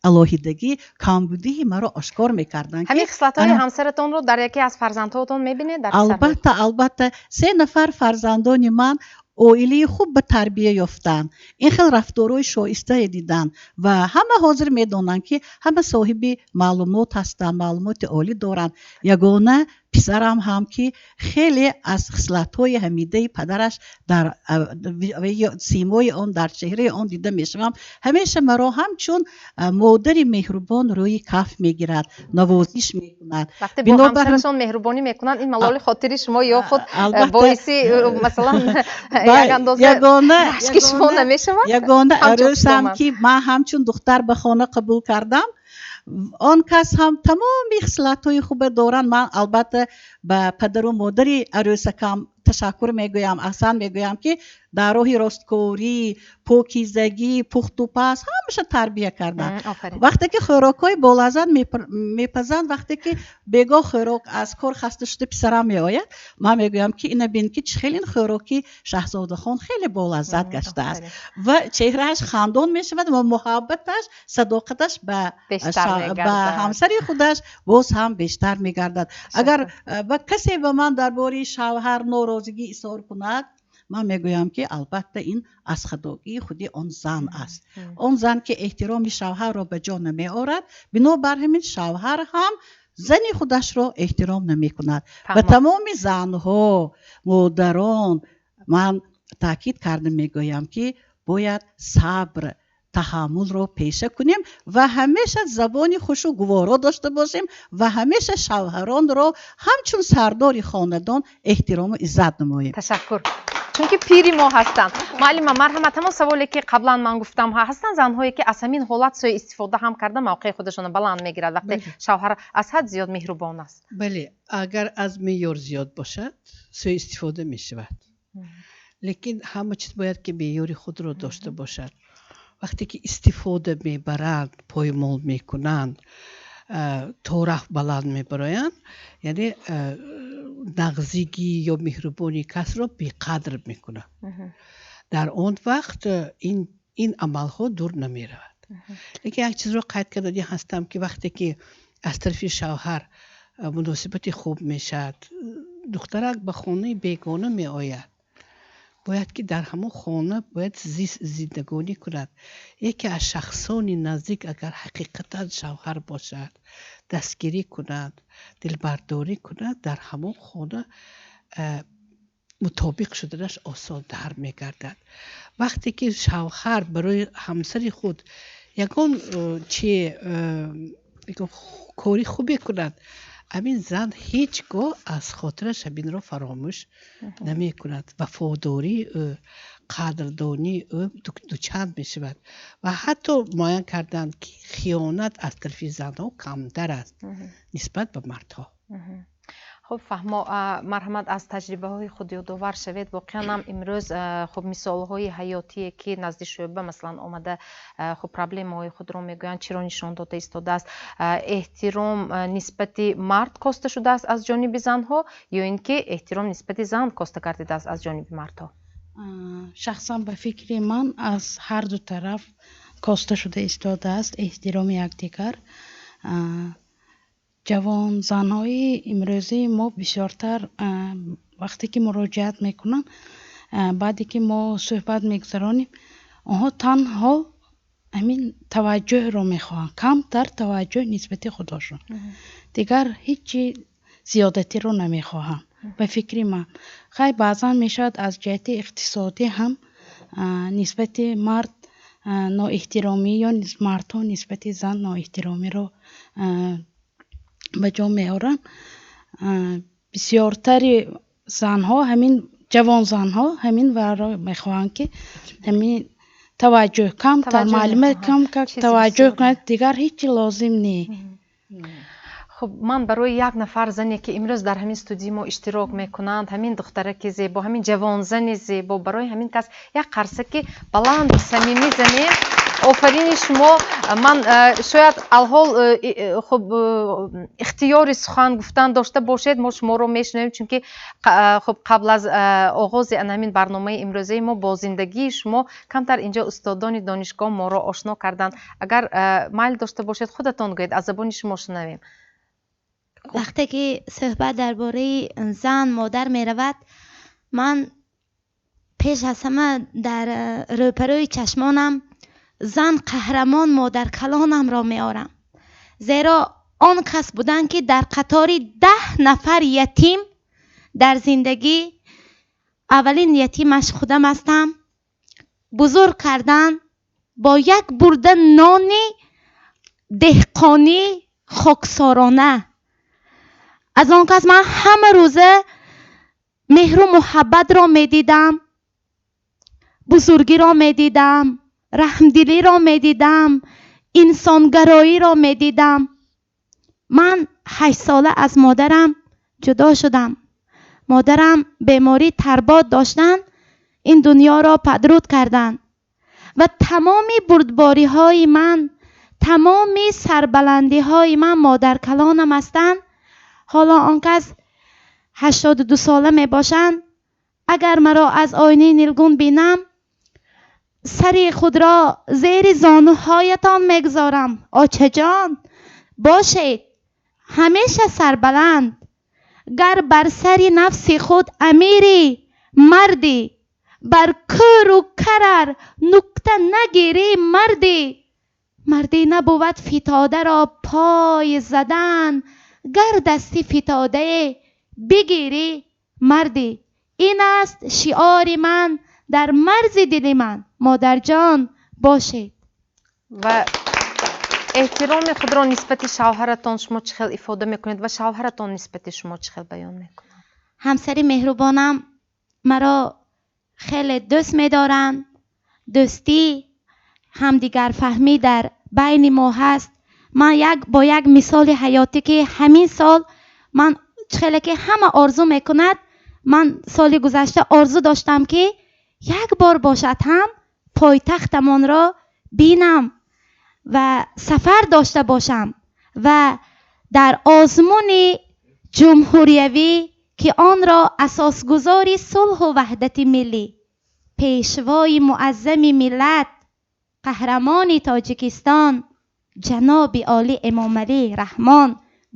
алоҳидагӣ камбудии маро ошкор мекарданд. Ҳамин хислатҳои ҳамсаратонро дар яке аз фарзандҳоятон мебинед? Албатта, албатта, се нафар фарзандони ман оилаи хуб ба тарбия ёфтанд, ин хел рафторҳои шоистае диданд ва ҳама ҳозир медонанд, ки ҳама соҳиби маълумот ҳастанд, маълумоти олӣ доранд. Ягона писарам ҳам, ки хеле аз хислатҳои ҳамидаи падараш дар симои он, дар чеҳраи он дида мешавам, ҳамеша маро ҳамчун модари меҳрубон рӯи каф мегирад, навозиш мекунад. Вақте бо ҳамсарашон меҳрубонӣ мекунанд, ин малоли хотири шумо ё худ боиси, масалан, як андоза рашки шумо намешавад? Ягона арӯсам, ки ман ҳамчун духтар ба хона қабул кардам, он кас ҳам тамоми хислатҳои хубе доранд. Ман албатта ба падару модари арӯсакам ташаккур мегӯям, аҳсан мегӯям, ки дар роҳи росткорӣ, покизагӣ, пухтупаз ҳамаша тарбия карданд. Вақте ки хӯрокҳои болаззат мепазанд, вақте ки бегоҳ хӯрок аз кор хаста шуда писарам меояд, ман мегӯям, ки ина бин, ки чӣ хел ин хӯроки Шаҳзодахон хеле болаззат гаштааст, ва чеҳрааш хандон мешавад ва муҳаббаташ, садоқаташ ба ҳамсари худаш боз ҳам бештар мегардад. Агар ба касе ба ман дар бораи шавҳар норозигӣ изҳор кунад, ман мегӯям, ки албатта ин аз хатогии худи он зан аст. Он зан, ки эҳтироми шавҳарро ба ҷо намеорад, бинобар ҳамин шавҳар ҳам зани худашро эҳтиром намекунад. Ба тамоми занҳо, модарон ман таъкид карда мегӯям, ки бояд сабр, Таҳаммулро пеша кунем ва ҳамеша забони хушу гуворо дошта бошем ва ҳамеша шавҳаронро ҳамчун сардори хонадон эҳтирому иззат намоем. Ташаккур, чунки пири мо ҳастанд. Муаллима, марҳамат, ҳамон саволе ки қаблан ман гуфтам, ҳастанд занҳое ки аз ҳамин ҳолат суистифода ҳам карда, мавқеи худашонро баланд мегирад, вақте шавҳар аз ҳад зиёд меҳрубон аст. Бале, агар аз меъёр зиёд бошад, суистифода мешавад, лекин ҳама чиз бояд ки меъёри худро дошта бошад. Вақте ки истифода мебаранд, поймол мекунанд, тораф баланд мебароянд, яъне нағзигӣ ё меҳрубонии касро беқадр мекунанд. Дар он вақт ин амалҳо дур намеравад. Лекин як чизро қайд кардани ҳастам, ки вақте ки аз тарафи шавҳар муносибати хуб мешавад, духтарак ба хонаи бегона меояд, бояд ки дар ҳамон хона бояд зист зиндагонӣ кунад. Яке аз шахсони наздик, агар ҳақиқатан шавҳар бошад, дастгирӣ кунад, дилбардорӣ кунад, дар ҳамон хона мутобиқ шуданаш осонтар мегардад. Вақте ки шавҳар барои ҳамсари худ ягон чи кори хубе кунад, ҳамин зан ҳеҷ гоҳ аз хотираш ҳаминро фаромӯш намекунад. Вафодории ӯ, қадрдонии ӯ дучанд мешавад ва ҳатто муайян карданд, ки хиёнат аз тарафи занҳо камтар аст нисбат ба мардҳо. Хуб, фаҳмо, марҳамат, аз таҷрибаҳои худ ёдовар шавед. Воқеан ҳам имрӯз хуб мисолҳои ҳаётие ки назди шӯъба масалан омада, хуб проблемаҳои худро мегӯянд, чиро нишон дода истодааст? Эҳтиром нисбати мард коста шудааст аз ҷониби занҳо ё ин ки эҳтиром нисбати зан коста гардидааст аз ҷониби мардҳо? Шахсан ба фикри ман, аз ҳар ду тараф коста шуда истодааст эҳтироми якдигар. Ҷавон занҳои имрӯзии мо бисёртар вақте ки муроҷиат мекунанд, баъде ки мо суҳбат мегузаронем, онҳо танҳо ҳамин таваҷҷӯҳро мехоҳанд, камтар таваҷҷӯҳ нисбати худошон, дигар ҳеҷ чи зиёдатиро намехоҳанд, ба фикри ман. Хай, баъзан мешавад, аз ҷиҳати иқтисодӣ ҳам нисбати мард ноэҳтиромӣ ё мардҳо нисбати зан ноэҳтиромиро ба ҷо меоранд. Бисёртари занҳо, ҳамин ҷавонзанҳо, ҳамин варо мехоҳанд, ки ҳамин таваҷҷӯҳ камтар, муаллима кам таваҷҷӯҳ кунад, дигар ҳеҷ чи лозим не. Хуб, ман барои як нафар зане, ки имрӯз дар ҳамин студияи мо иштирок мекунанд, ҳамин духтараки зебо, ҳамин ҷавонзани зебо, барои ҳамин кас як қарсаки баланду самимӣ занем. Офарини шумо. Ман шояд алҳол хуб ихтиёри сухан гуфтан дошта бошед, мо шуморо мешунавем, чунки хуб қабл аз оғози ана ҳамин барномаи имрӯзаи мо бо зиндагии шумо камтар инҷо устодони донишгоҳ моро ошно карданд. Агар майл дошта бошед, худатон гӯед, аз забони шумо шунавем. Вақте ки суҳбат дар бораи зан, модар меравад, ман пеш аз ҳама дар рӯпарӯи чашмонам зан қаҳрамон модаркалонамро меорам, зеро он кас буданд, ки дар қатори 10 нафар ятим дар зиндагӣ аввалин ятимаш худам ҳастам, бузург кардан бо як бурда нони деҳқонӣ хоксорона. Аз он кас ман ҳама рӯза меҳру муҳаббатро медидам, бузургиро медидам, раҳмдилиро медидам, инсонгароиро медидам. Ман 8 сола аз модарам ҷудо шудам. Модарам бемории тарбод доштанд, ин дунёро падруд карданд ва тамоми бурдбориҳои ман, тамоми сарбаландиҳои ман модаркалонам ҳастанд. Ҳоло он кас 82 сола мебошанд. Агар маро аз оинаи нилгун бинам, сари худро зери зонуҳоятон мегузорам. Очаҷон, бошед ҳамеша сарбаланд. Гар бар сари нафси худ амирӣ, мардӣ, бар кӯру карар нукта нагирӣ, мардӣ. Мардӣ набувад фитодаро пой задан, гар дасти фитодае бигирӣ, мардӣ. Ин аст шиори ман дар марзи дили ман. Модарҷон, бошед. Ва эҳтироми худро нисбати шавҳаратон шумо чӣ хел ифода мекунед ва шавҳаратон нисбати шумо чӣ хел баён мекунад? Ҳамсари меҳрубонам маро хеле дӯст медоранд. Дӯстӣ, ҳамдигарфаҳмӣ дар байни мо ҳаст. Ман як бо як мисоли ҳаётӣ, ки ҳамин сол ман хеле ки ҳама орзу мекунад, ман соли гузашта орзу доштам, ки як бор бошад ҳам пойтахтамонро бинам ва сафар дошта бошам ва дар озмуни ҷумҳуриявӣ, ки онро асосгузори сулҳу ваҳдати миллӣ, пешвои муаззами миллат, қаҳрамони Тоҷикистон ҷаноби олӣ Эмомалӣ Раҳмон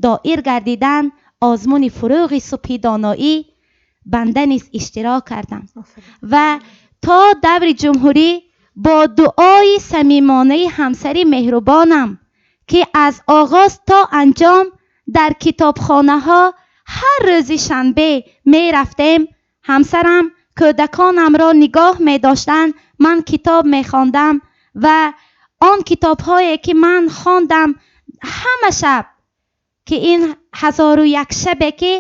доир гардидан, озмуни фурӯғи субҳи доноӣ, банда низ иштирок кардам ва то даври ҷумҳурӣ бо дуои самимонаи ҳамсари меҳрубонам, ки аз оғоз то анҷом дар китобхонаҳо ҳар рӯзи шанбе мерафтем, ҳамсарам кӯдаконамро нигоҳ медоштанд, ман китоб мехондам ва он китобҳое ки ман хондам ҳама шаб, ки ин 1001 шабе, ки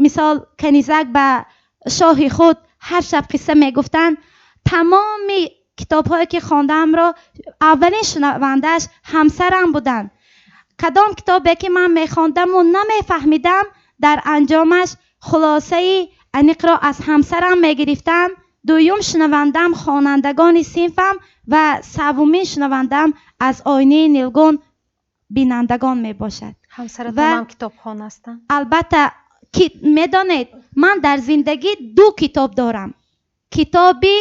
мисол канизак ба шоҳи худ ҳар шаб қисса мегуфтанд, тамоми китобҳое ки хондаамро аввалин шунавандааш ҳамсарам буданд. Кадом китобе ки ман мехондаму намефаҳмидам, дар анҷомаш хулосаи аниқро аз ҳамсарам мегирифтам. Дуюм шунавандам хонандагони синфам ва севумин шунавандам аз оинаи нилгун бинандагон мебошад. Ҳамсаратонам китобхон ҳастанд? Албатта, ки медонед, ман дар зиндагӣ ду китоб дорам. Китоби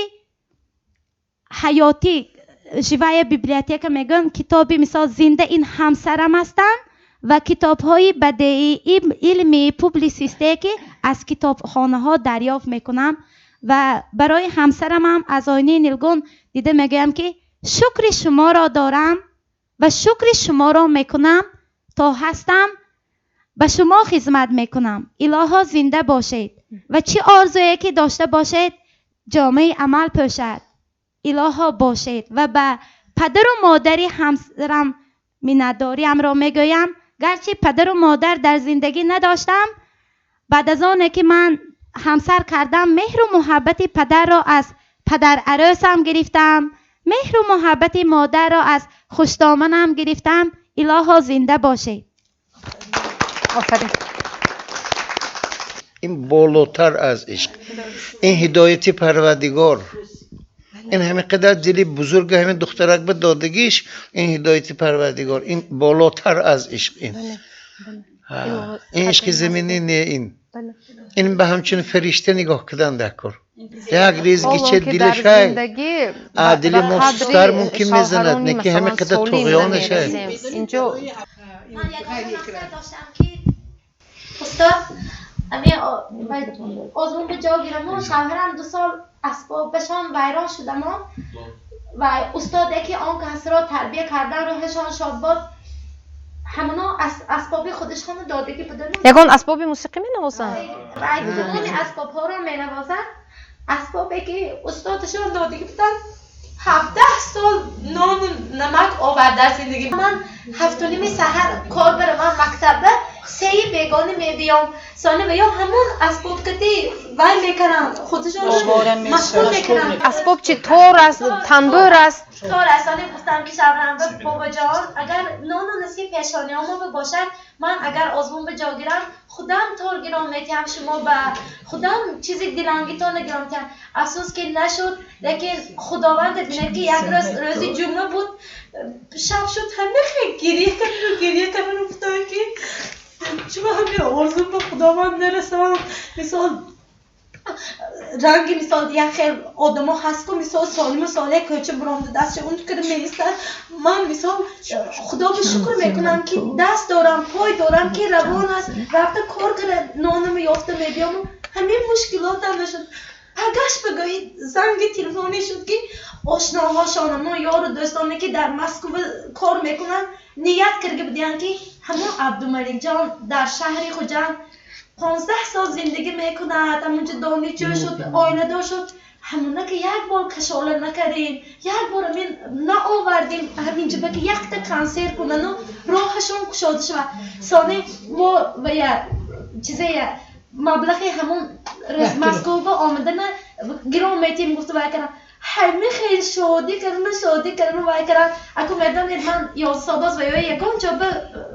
ҳаётӣ, живая библиотека мегӯям, китоби мисол зинда ин ҳамсарам ҳастанд ва китобҳои бадеӣ, илмӣ, публисистие, ки аз китобхонаҳо дарёфт мекунам. Ва барои ҳамсарамам аз оинаи нилгун дида мегӯям, ки шукри шуморо дорам ва шукри шуморо мекунам, то ҳастам ба шумо хизмат мекунам. Илоҳо зинда бошед ва чӣ орзуе ки дошта бошед ҷомаи амал пӯшад. Илоҳо бошед. Ва ба падару модари ҳамсарам миннатдориамро мегӯям. Гарчи падару модар дар зиндагӣ надоштам, баъд аз оне ки ман ҳамсар кардам, меҳру муҳаббати падарро аз падарарӯсам гирифтам, меҳру муҳаббати модарро аз хуштоманам гирифтам. Илоҳо зинда бошед. Офарин. Ин болотар аз ишқ, ин ҳидояти Парвардигор, ин ҳамин қадар дили бузург ҳамин духтарак ба додагиш, ин ҳидояти Парвардигор, ин болотар аз ишқ. Ин ин ишқи заминӣ не, ин ба ҳамчун фаришта нигоҳ кардан дар кор. Як резгича дилашай дили мо сустар мумкин мезанад, не ки ҳамин қадар туғёнашай. Инҷо ман ягона мақсад доштам, ки устод, озмун ба ҷо гираму шавҳарам 2 сол асбобашон вайрон шудамо ва устоде ки он касро тарбия кардан, рӯҳашон шод бод, ҳамоно асбоби худашонро додагӣ будану. Ягон асбоби мусиқӣ менавозанд? Тамоми асбобҳоро менавозанд. Асбобе ки устодашон додагӣ буданд, 17 сол нону намак овард дар зиндагӣ. Ман 7:30 саҳар кор баравам мактаба, 3 бегонӣ мебиём. Сони ва ё ҳамон асбобкати вай мекунанд, худашон машғул мекунанд. Асбоб чи? Тор аст, танбур аст? Тор аст. Сони гуфтам, ки шавҳарам: бобоҷон, агар нону насиб пешониёмо бошад, ман агар озмун ба ҷо гирам, худам тор гиром метиҳам, шумо ба худам чизи дилангитона гиром метиҳам. Афсӯс, ки нашуд, лекин Худованд бинад, ки як рӯз, рӯзи ҷумъа буд, шаб шуд, ҳама хел гирия кардам, гирия кардам, гуфтам, ки чума ҳамин орзум ба Худованд нарасам. Мисол ранги мисол як хел одамо ҳаст ку, мисол солиму соле кӯча буромда дастша он кира меистад. Ман мисол Худо ба шукр мекунам, ки даст дорам, пой дорам, ки равон аст, рафта кор кара нонаму ёфта мебиёму ҳамин мушкилотам нашуд. Пагаш ба гоҳи занги телефонӣ шуд, ки ошноҳошонамо, ёру дӯстоне, ки дар Москва кор мекунанд, ният карда будиянд, ки ҳамон Абдумаликҷон дар шаҳри Хуҷанд 15 сол зиндагӣ мекунад, ҳамонҷо донишҷӯ шуд, оиладор шуд. Ҳамона ки як бор кашола накардем, як бор ҳамин наовардем ҳаминҷоба ки якта консерт кунану роҳашон кушода шавад. Сони мо вая чизая маблағи ҳамон Москва омадана гирон метиҳем гуфта вай кардам. Ҳами хел шодӣ кардану шодӣ кардану вай кардан. Аку медонед, ман 11 сола ва ё ягон ҷо ба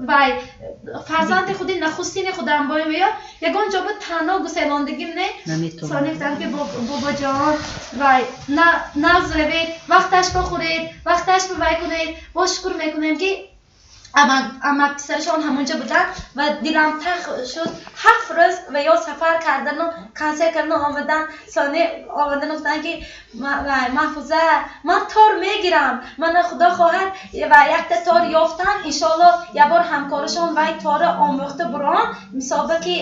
вай фарзанди худи нахустини худам боем ё ягон ҷо ба танҳо гуселондагим не. Сони гуфтам ки бобоҷон, вай нағз равед, вақташ бихӯред, вақташ ба вай кунед. Боз шукр мекунем ки амак писарашон ҳамонҷо буданд ва дилам тах шуд. 7 рӯз ва ё сафар кардану консерт кардану омадан. Сони омадан гуфтанд ки Маҳфуза, ман тор мегирам, мана худо хоҳад ва якта тор ёфтам, иншоалло. Якбор ҳамкорашон вай тора омӯхта бурон, мисолба ки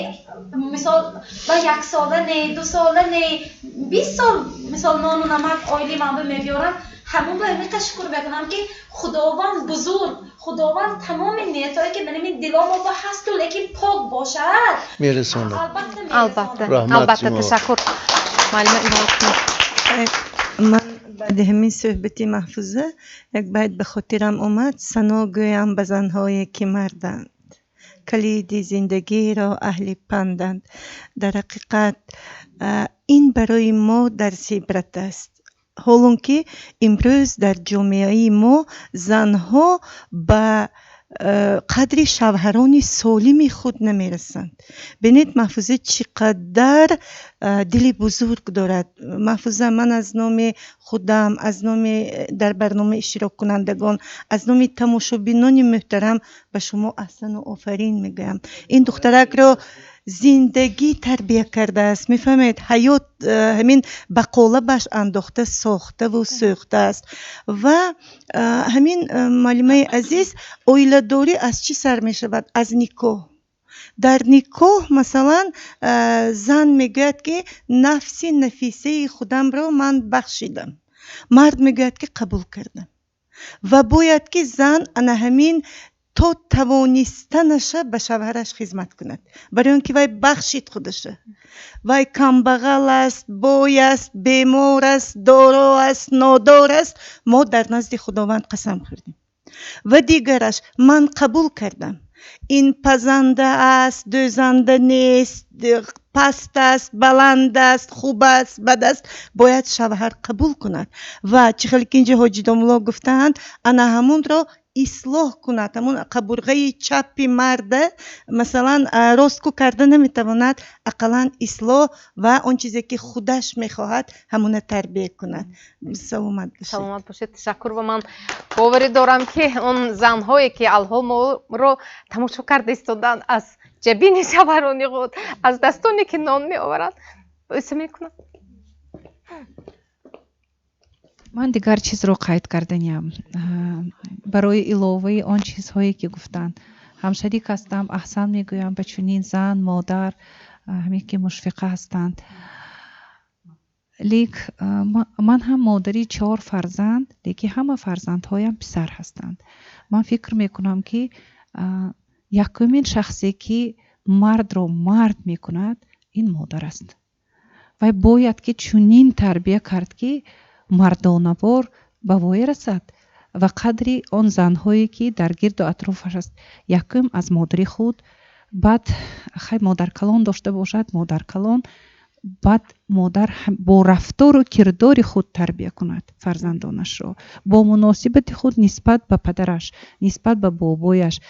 мисол ба яксола не, 2 сола не, 20 сол мисол нону намак оили манба мебиёрам. Ҳамон ба ҳамиқа шукр мекунам ки Худованд бузург, Худованд тамоми ниятҳое ки барои диломо ба ҳасту, лекин пок бошад, мерасонад. Албатта. Албатта, албатта. Ташаккур, муаллима. Ман баъди ҳамин суҳбати Маҳфуза як байт ба хотирам омад: сано гӯям ба занҳое ки марданд, калиди зиндагиро аҳли панданд. Дар ҳақиқат ин барои мо дарси ибрат аст, ҳолон ки имрӯз дар ҷомеаи мо занҳо ба қадри шавҳарони солими худ намерасанд. Бинед, Маҳфуза чӣ қадар дили бузург дорад. Маҳфуза, ман аз номи худам, аз номи дар барнома иштироккунандагон, аз номи тамошобинони муҳтарам ба шумо аҳсану офарин мегӯям. Ин духтаракро зиндагӣ тарбия кардааст, мефаҳмед, ҳаёт ҳамин ба қолабаш андохта, сохтаву сӯхтааст. Ва ҳамин, муаллимаи азиз, оиладорӣ аз чӣ сар мешавад? Аз никоҳ. Дар никоҳ, масалан, зан мегӯяд ки нафси нафисаи худамро ман бахшидам, мард мегӯяд ки қабул кардам. Ва бояд ки зан ана ҳамин то тавонистанаша ба шавҳараш хизмат кунад, барои он ки вай бахшид худаша. Вай камбағал аст, бой аст, бемор аст, доро аст, нодор аст, мо дар назди Худованд қасам хӯрдем. Ва дигараш, ман қабул кардам, ин пазанда аст, дӯзанда нест, паст аст, баланд аст, хуб аст, бад аст, бояд шавҳар қабул кунад. Ва чӣ хеле ки инҷо ҳоҷи домулло гуфтаанд, ана ҳамонро ислоҳ кунад. Ҳамон қабурғаи чапи марда, масалан, ростку карда наметавонад, ақаллан ислоҳ ва он чизе ки худаш мехоҳад, ҳамона тарбия кунад. Саломат бошед. Саломат бошед, ташаккур. Ва ман боварӣ дорам ки он занҳое ки алҳол моро тамошо карда истоданд, аз ҷабини шавҳарони худ, аз дастоне ки нон меоваранд, бӯса мекунанд. Ман дигар чизро қайд карданиям барои иловаи он чизҳое ки гуфтанд. Ҳамшарик ҳастам, аҳсан мегӯям ба чунин зан, модар, ҳамин ки мушфиқа ҳастанд. Лек ман ҳам модари чор фарзанд, лекин ҳама фарзандҳоям писар ҳастанд. Ман фикр мекунам, ки якумин шахсе ки мардро мард мекунад, ин модар аст. Вай бояд ки чунин тарбия кард, ки мардонавор ба воя расад ва қадри он занҳое ки дар гирду атрофаш аст, якум аз модари худ, баъд хай модаркалон дошта бошад, модаркалон, баъд модар бо рафтору кирдори худ тарбия кунад фарзандонашро, бо муносибати худ нисбат ба падараш, нисбат ба бобояш,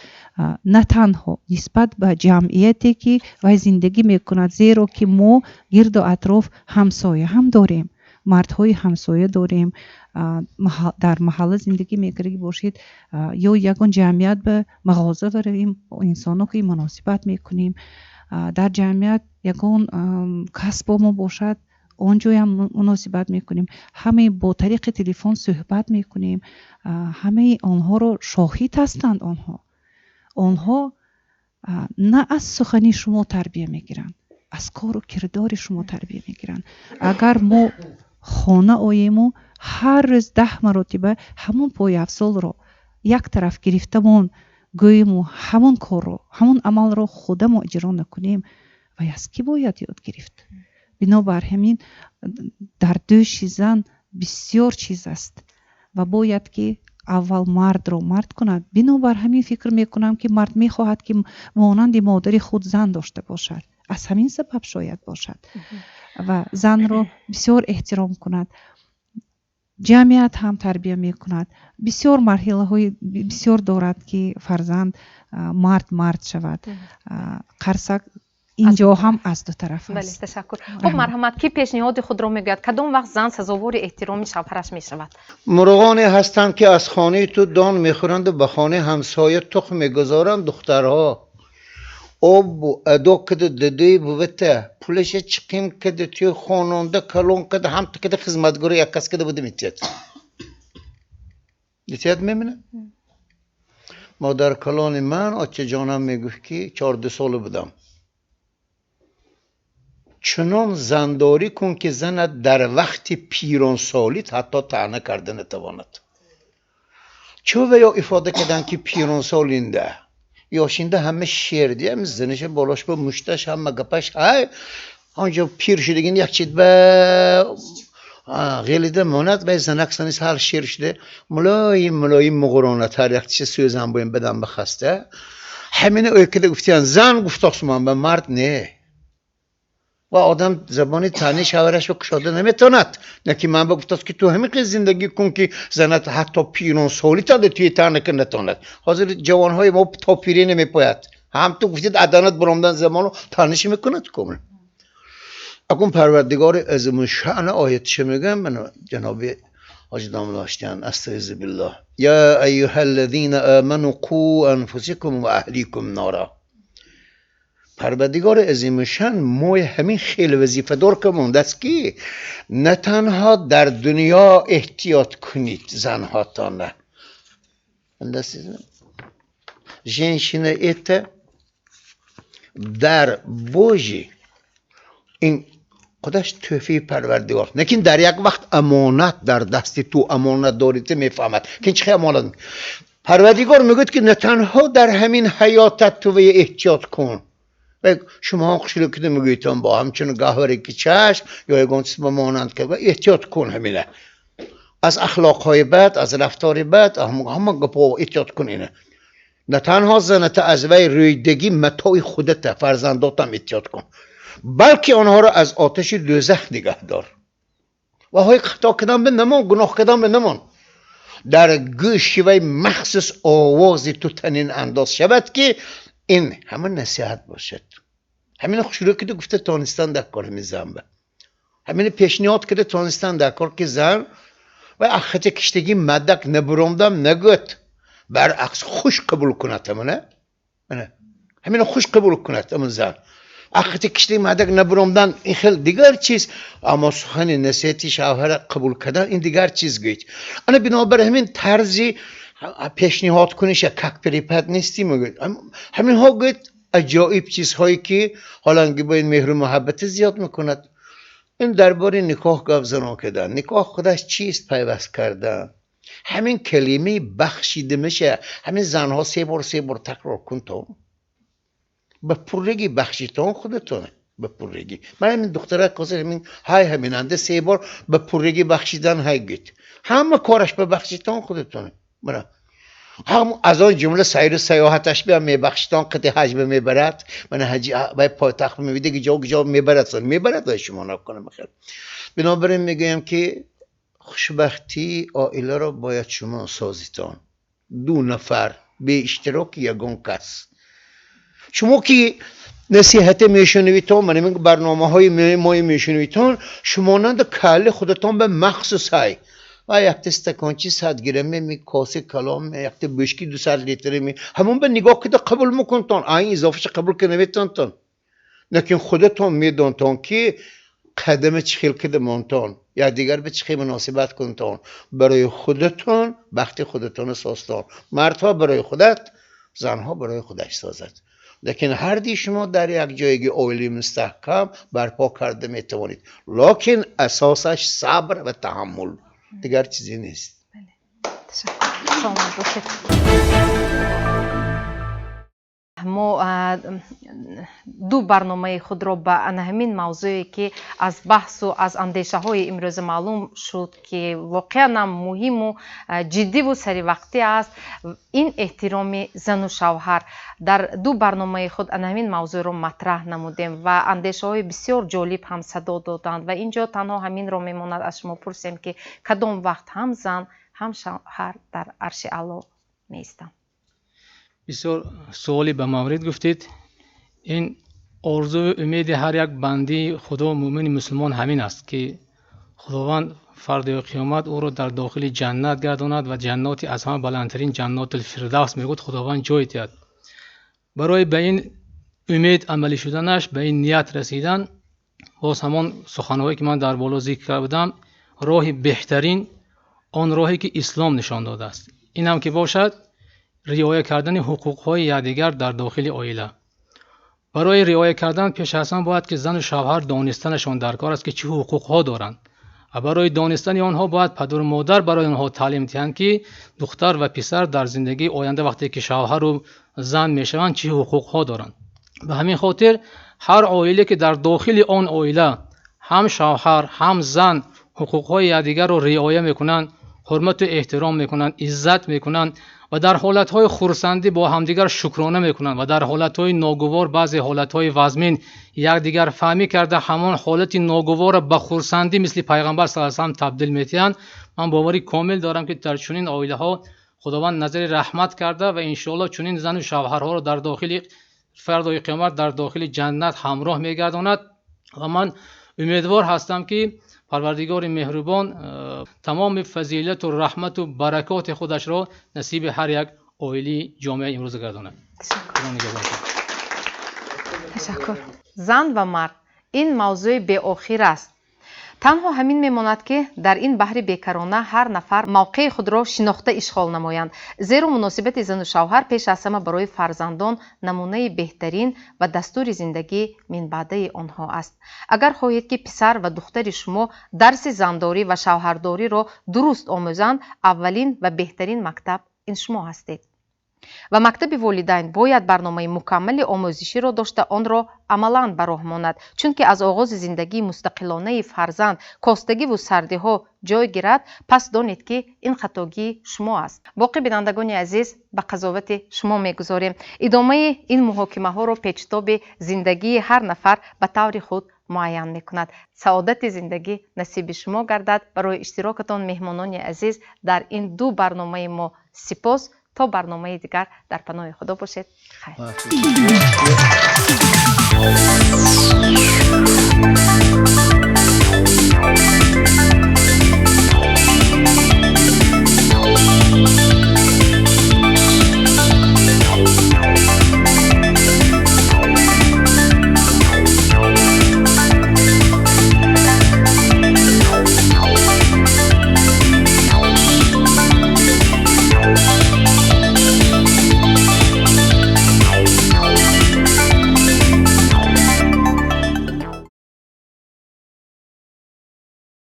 на танҳо нисбат ба ҷамъияте ки вай зиндагӣ мекунад, зеро ки мо гирду атроф ҳамсоя ҳам дорем, мардҳои ҳамсоя дорем, дар маҳалла зиндагӣ мекардагӣ бошед ё ягон ҷамъият ба мағоза баравем, инсоно ки муносибат мекунем, дар ҷамъият ягон касбо мо бошад, он ҷоям муносибат мекунем, ҳамаи бо тариқи телефон суҳбат мекунем. Ҳамаи онҳоро шоҳид ҳастанд. Онҳо на аз сухани шумо тарбия мегиранд, аз кору кирдори шумо тарбия мегиранд. Агар мо хона оему ҳар рӯз 10 маротиба ҳамон пойафзолро як тараф гирифтамон гӯему, ҳамон корро, ҳамон амалро худамо иҷро накунем, вай аз кӣ бояд ёд гирифт? Бинобар ҳамин дар дӯши зан бисёр чиз аст ва бояд ки аввал мардро мард кунад. Бинобар ҳамин фикр мекунам, ки мард мехоҳад, ки монанди модари худ зан дошта бошад. Аз ҳамин сабаб шояд бошад ва занро бисёр эҳтиром кунад. Ҷамъият ҳам тарбия мекунад. Бисёр марҳилаҳои бисёр дорад, ки фарзанд мард мард шавад. Қарсак инҷо ҳам аз ду тараф Бале, аст. ташаккур. Хуб, марҳамат, кӣ пешниҳоди худро мегӯяд? Кадом вақт зан сазовори эҳтироми шавҳараш мешавад? Мурғоне ҳастанд, ки аз хонаи ту дон мехӯранду ба хонаи ҳамсоя тухм мегузоранд. Духтарҳо об адо кида, дадаи бувата пулаша чиқим кида, туи хононда калон кида, ҳам ту кида хизматгори як кас кида буда метиҳад, метиҳад, мемина. Модаркалони ман, очаҷонам, мегуфт, ки 14 сола будам: чунон зандорӣ кун, ки занат дар вақти пиронсолит ҳатто таъна карда натавонад. Чӯ ва ё ифода карданд, ки пиронсолинда ёшинда ҳама шер диям, заниша болош ба мушташ, ҳама гапаш ҳай, онҷо пир шудагин як чиз ба ғелида монад ва занак санис ҳар шер шуда, мулоим мулоим муғуронад, ҳар як чиз сӯзан боем бадан ба хаста. Ҳамина ӯ кида гуфтиян, зан гуфтосуман ба мард не. Ва одам забони таъни шавҳарашро кушода наметавонад. Не ки ман ба гуфтааст, ки ту ҳамин қиз зиндагӣ кун, ки занат ҳатто пиронсолитанда туи таъна ки натавонад. Ҳозир ҷавонҳои мо то пирӣ намепояд. Ҳам ту гуфтид, аданат баромдан замону таъниши мекунад комил. Акун Парвардигори азимушшаъна оятиша мегӯям, ман ҷаноби ҳоҷи домлоштиян: أستعيذ بالله، يا أيها الذين آمنوا قوا أنفسكم وأهليكم نارا. Парвардигори азимушшаън мои ҳамин хеле вазифадор ка мондааст, ки на танҳо дар дунё эҳтиёт кунед занҳотона. Женщина — это дар Божий, ин худаш тӯҳфаи Парвардигор, лекин дар як вақт амонат дар дасти ту, амонат дорӣ, ту мефаҳмад, ки чӣ амонат. Парвардигор мегӯяд, ки на танҳо дар ҳамин ҳаётат ту эҳтиёт кун. Шумо хушрӯ кида мегӯедтон бо ҳамчун гаҳваре, ки чашм ё ягон чиз ба монанд кард, эҳтиёт кун ҳамина аз ахлоқҳои бад, аз рафтори бад, ҳама гапҳо эҳтиёт кун. Ина на танҳо заната аз вай рӯйдагӣ матои худата, фарзандотам эҳтиёт кун, балки онҳоро аз оташи дӯзах нигаҳ дор. Ва ҳои хато кардам ба намон, гуноҳ кардам ба намон, дар гӯши вай махсус овози ту танин андоз шавад, ки ин ҳама насиҳат бошад. Ҳамина хушрӯ кида гуфта тонистан дар кор ҳамин зан ба ҳамина пешниҳод кида тонистан дар кор, ки зан ва ахати киштагӣ мадак набуромдам нагӯд, баръакс хуш қабул кунад. Ҳамина ҳамина хуш қабул кунад. Ҳамин зан ахати киштагӣ мадак набуромдан ин хел дигар чиз, аммо сухани насиҳати шавҳара қабул кардан ин дигар чиз гӯед. Ана бинобар ҳамин тарзи пешниҳод куниша как преподнести мегӯяд, ҳаминҳо гӯед аҷоиб чизҳое, ки ҳоланги бо ин меҳру муҳаббати зиёд мекунад. Ин дар бораи никоҳ гап занон кардан. Никоҳ худаш чист? Пайваст кардан. Ҳамин калимаи бахшида меша, ҳамин занҳо се бор, се бор такрор кун, то ба пуррагӣ бахшитон худатон ба пуррагӣ. Ман ҳамин духтарак ҳозир ҳамин ҳай ҳаминанда се бор ба пуррагӣ бахшидан ҳай гӯед, ҳама кораш ба бахшитон худатон. Мана ҳам аз он ҷумла сайру саёҳаташ биям мебахшитон, қити ҳаҷ ба мебарад, мана ҳаҷи вай пойтахт мебида, ҷо ҷо мебарад, мебарад вай шумо накунам бахер. Бинобар ин мегӯям, ки хушбахтии оиларо бояд шумо созитон, ду нафар, бе иштироки ягон кас. Шумо ки насиҳате мешунавитон, мана ин барномаҳои мои мешунавитон, шумонанда калли худатон ба махсус ҳай ва якта стакончи 100 грамме ми, коси калом, якта бушки 200 литре ми, ҳамон ба нигоҳ кида қабул мекунтон, айн изофаша қабул ка наметонтон, лекин худатон медонтон, ки қадама чӣ хел кида монтон, якдигар ба чӣ хел муносибат кунтон. Барои худатон бахти худатонро созтон. Мардҳо барои худат, занҳо барои худаш созад, лекин ҳарди шумо дар як ҷойги оилаи мустаҳкам барпо карда метавонед, лекин асосаш сабр ва таҳаммул, дигар чизе нест. Ташаккур, саломат бошед. Мо ду барномаи худро ба ана ҳамин мавзӯе, ки аз баҳсу аз андешаҳои имрӯза маълум шуд, ки воқеан ҳам муҳиму ҷиддиву саривақтӣ аст, ин эҳтироми зану шавҳар, дар ду барномаи худ ана ҳамин мавзӯъро матраҳ намудем ва андешаҳои бисёр ҷолиб ҳам садо доданд. Ва ин ҷо танҳо ҳаминро мемонад аз шумо пурсем, ки кадом вақт ҳам зан, ҳам шавҳар дар арши аъло меистанд? Бисёр суоле ба маврид гуфтед. Ин орзую умеди ҳар як бандаи Худо, мӯъмини мусулмон ҳамин аст, ки Худованд фардои қиёмат ӯро дар дохили ҷаннат гардонад ва ҷанноти аз ҳама баландтарин, Ҷаннотул Фирдавс мегӯяд, Худованд ҷой диҳад. Барои ба ин умед амалӣ шуданаш, ба ин ният расидан, боз ҳамон суханҳое ки ман дар боло зикр карда будам, роҳи беҳтарин он роҳе ки Ислом нишон додааст, инам ки бошад риоя кардани ҳуқуқҳои якдигар дар дохили оила. Барои риоя кардан пеш аз ҳама бояд ки зану шавҳар донистанашон дар кор аст, ки чӣ ҳуқуқҳо доранд, ва барои донистани онҳо бояд падару модар барои онҳо таълим диҳанд, ки духтар ва писар дар зиндагии оянда вақте ки шавҳару зан мешаванд, чӣ ҳуқуқҳо доранд. Ба ҳамин хотир ҳар оиле ки дар дохили он оила ҳам шавҳар, ҳам зан ҳуқуқҳои якдигарро риоя мекунанд, ҳурмату эҳтиром мекунанд, иззат мекунанд ва дар ҳолатҳои хурсандӣ бо ҳамдигар шукрона мекунанд ва дар ҳолатҳои ногувор, баъзе ҳолатҳои вазмин якдигар фаҳмӣ карда, ҳамон ҳолати ногуворро ба хурсандӣ мисли Пайғамбар саллаллоҳу алайҳи васаллам табдил медиҳанд. Ман боварӣ комил дорам, ки дар чунин оилаҳо Худованд назари раҳмат карда ва иншоаллоҳ чунин зану шавҳарҳоро дар дохили фардои қиёмат дар дохили ҷаннат ҳамроҳ мегардонад. Ва ман умедвор ҳастам, ки Парвардигори меҳрубон тамоми фазилату раҳмату баракоти худашро насиби ҳар як оилаи ҷомеаи имрӯза гардонад. Ташаккур. Зан ва мард ин мавзӯи беохир аст. Танҳо ҳамин мемонад, ки дар ин баҳри бекарона ҳар нафар мавқеи худро шинохта ишғол намоянд, зеро муносибати зану шавҳар пеш аз ҳама барои фарзандон намунаи беҳтарин ва дастури зиндагӣ минбаъдаи онҳо аст. Агар хоҳед, ки писар ва духтари шумо дарси зандорӣ ва шавҳардориро дуруст омӯзанд, аввалин ва беҳтарин мактаб ин шумо ҳастед. Ва мактаби волидайн бояд барномаи мукаммали омӯзиширо дошта, онро амалан ба роҳ монад, чунки аз оғози зиндагии мустақилонаи фарзанд костагиву сардиҳо ҷой гирад, пас донед, ки ин хатогии шумо аст. Боқӣ, бинандагони азиз, ба қазовати шумо мегузорем. Идомаи ин муҳокимаҳоро печтоби зиндагии ҳар нафар ба таври худ муайян мекунад. Саодати зиндагӣ насиби шумо гардад. Барои иштирокатон, меҳмонони азиз, дар ин ду барномаи мо сипос. То барномаи дигар дар паноҳи Худо бошед. Хайр.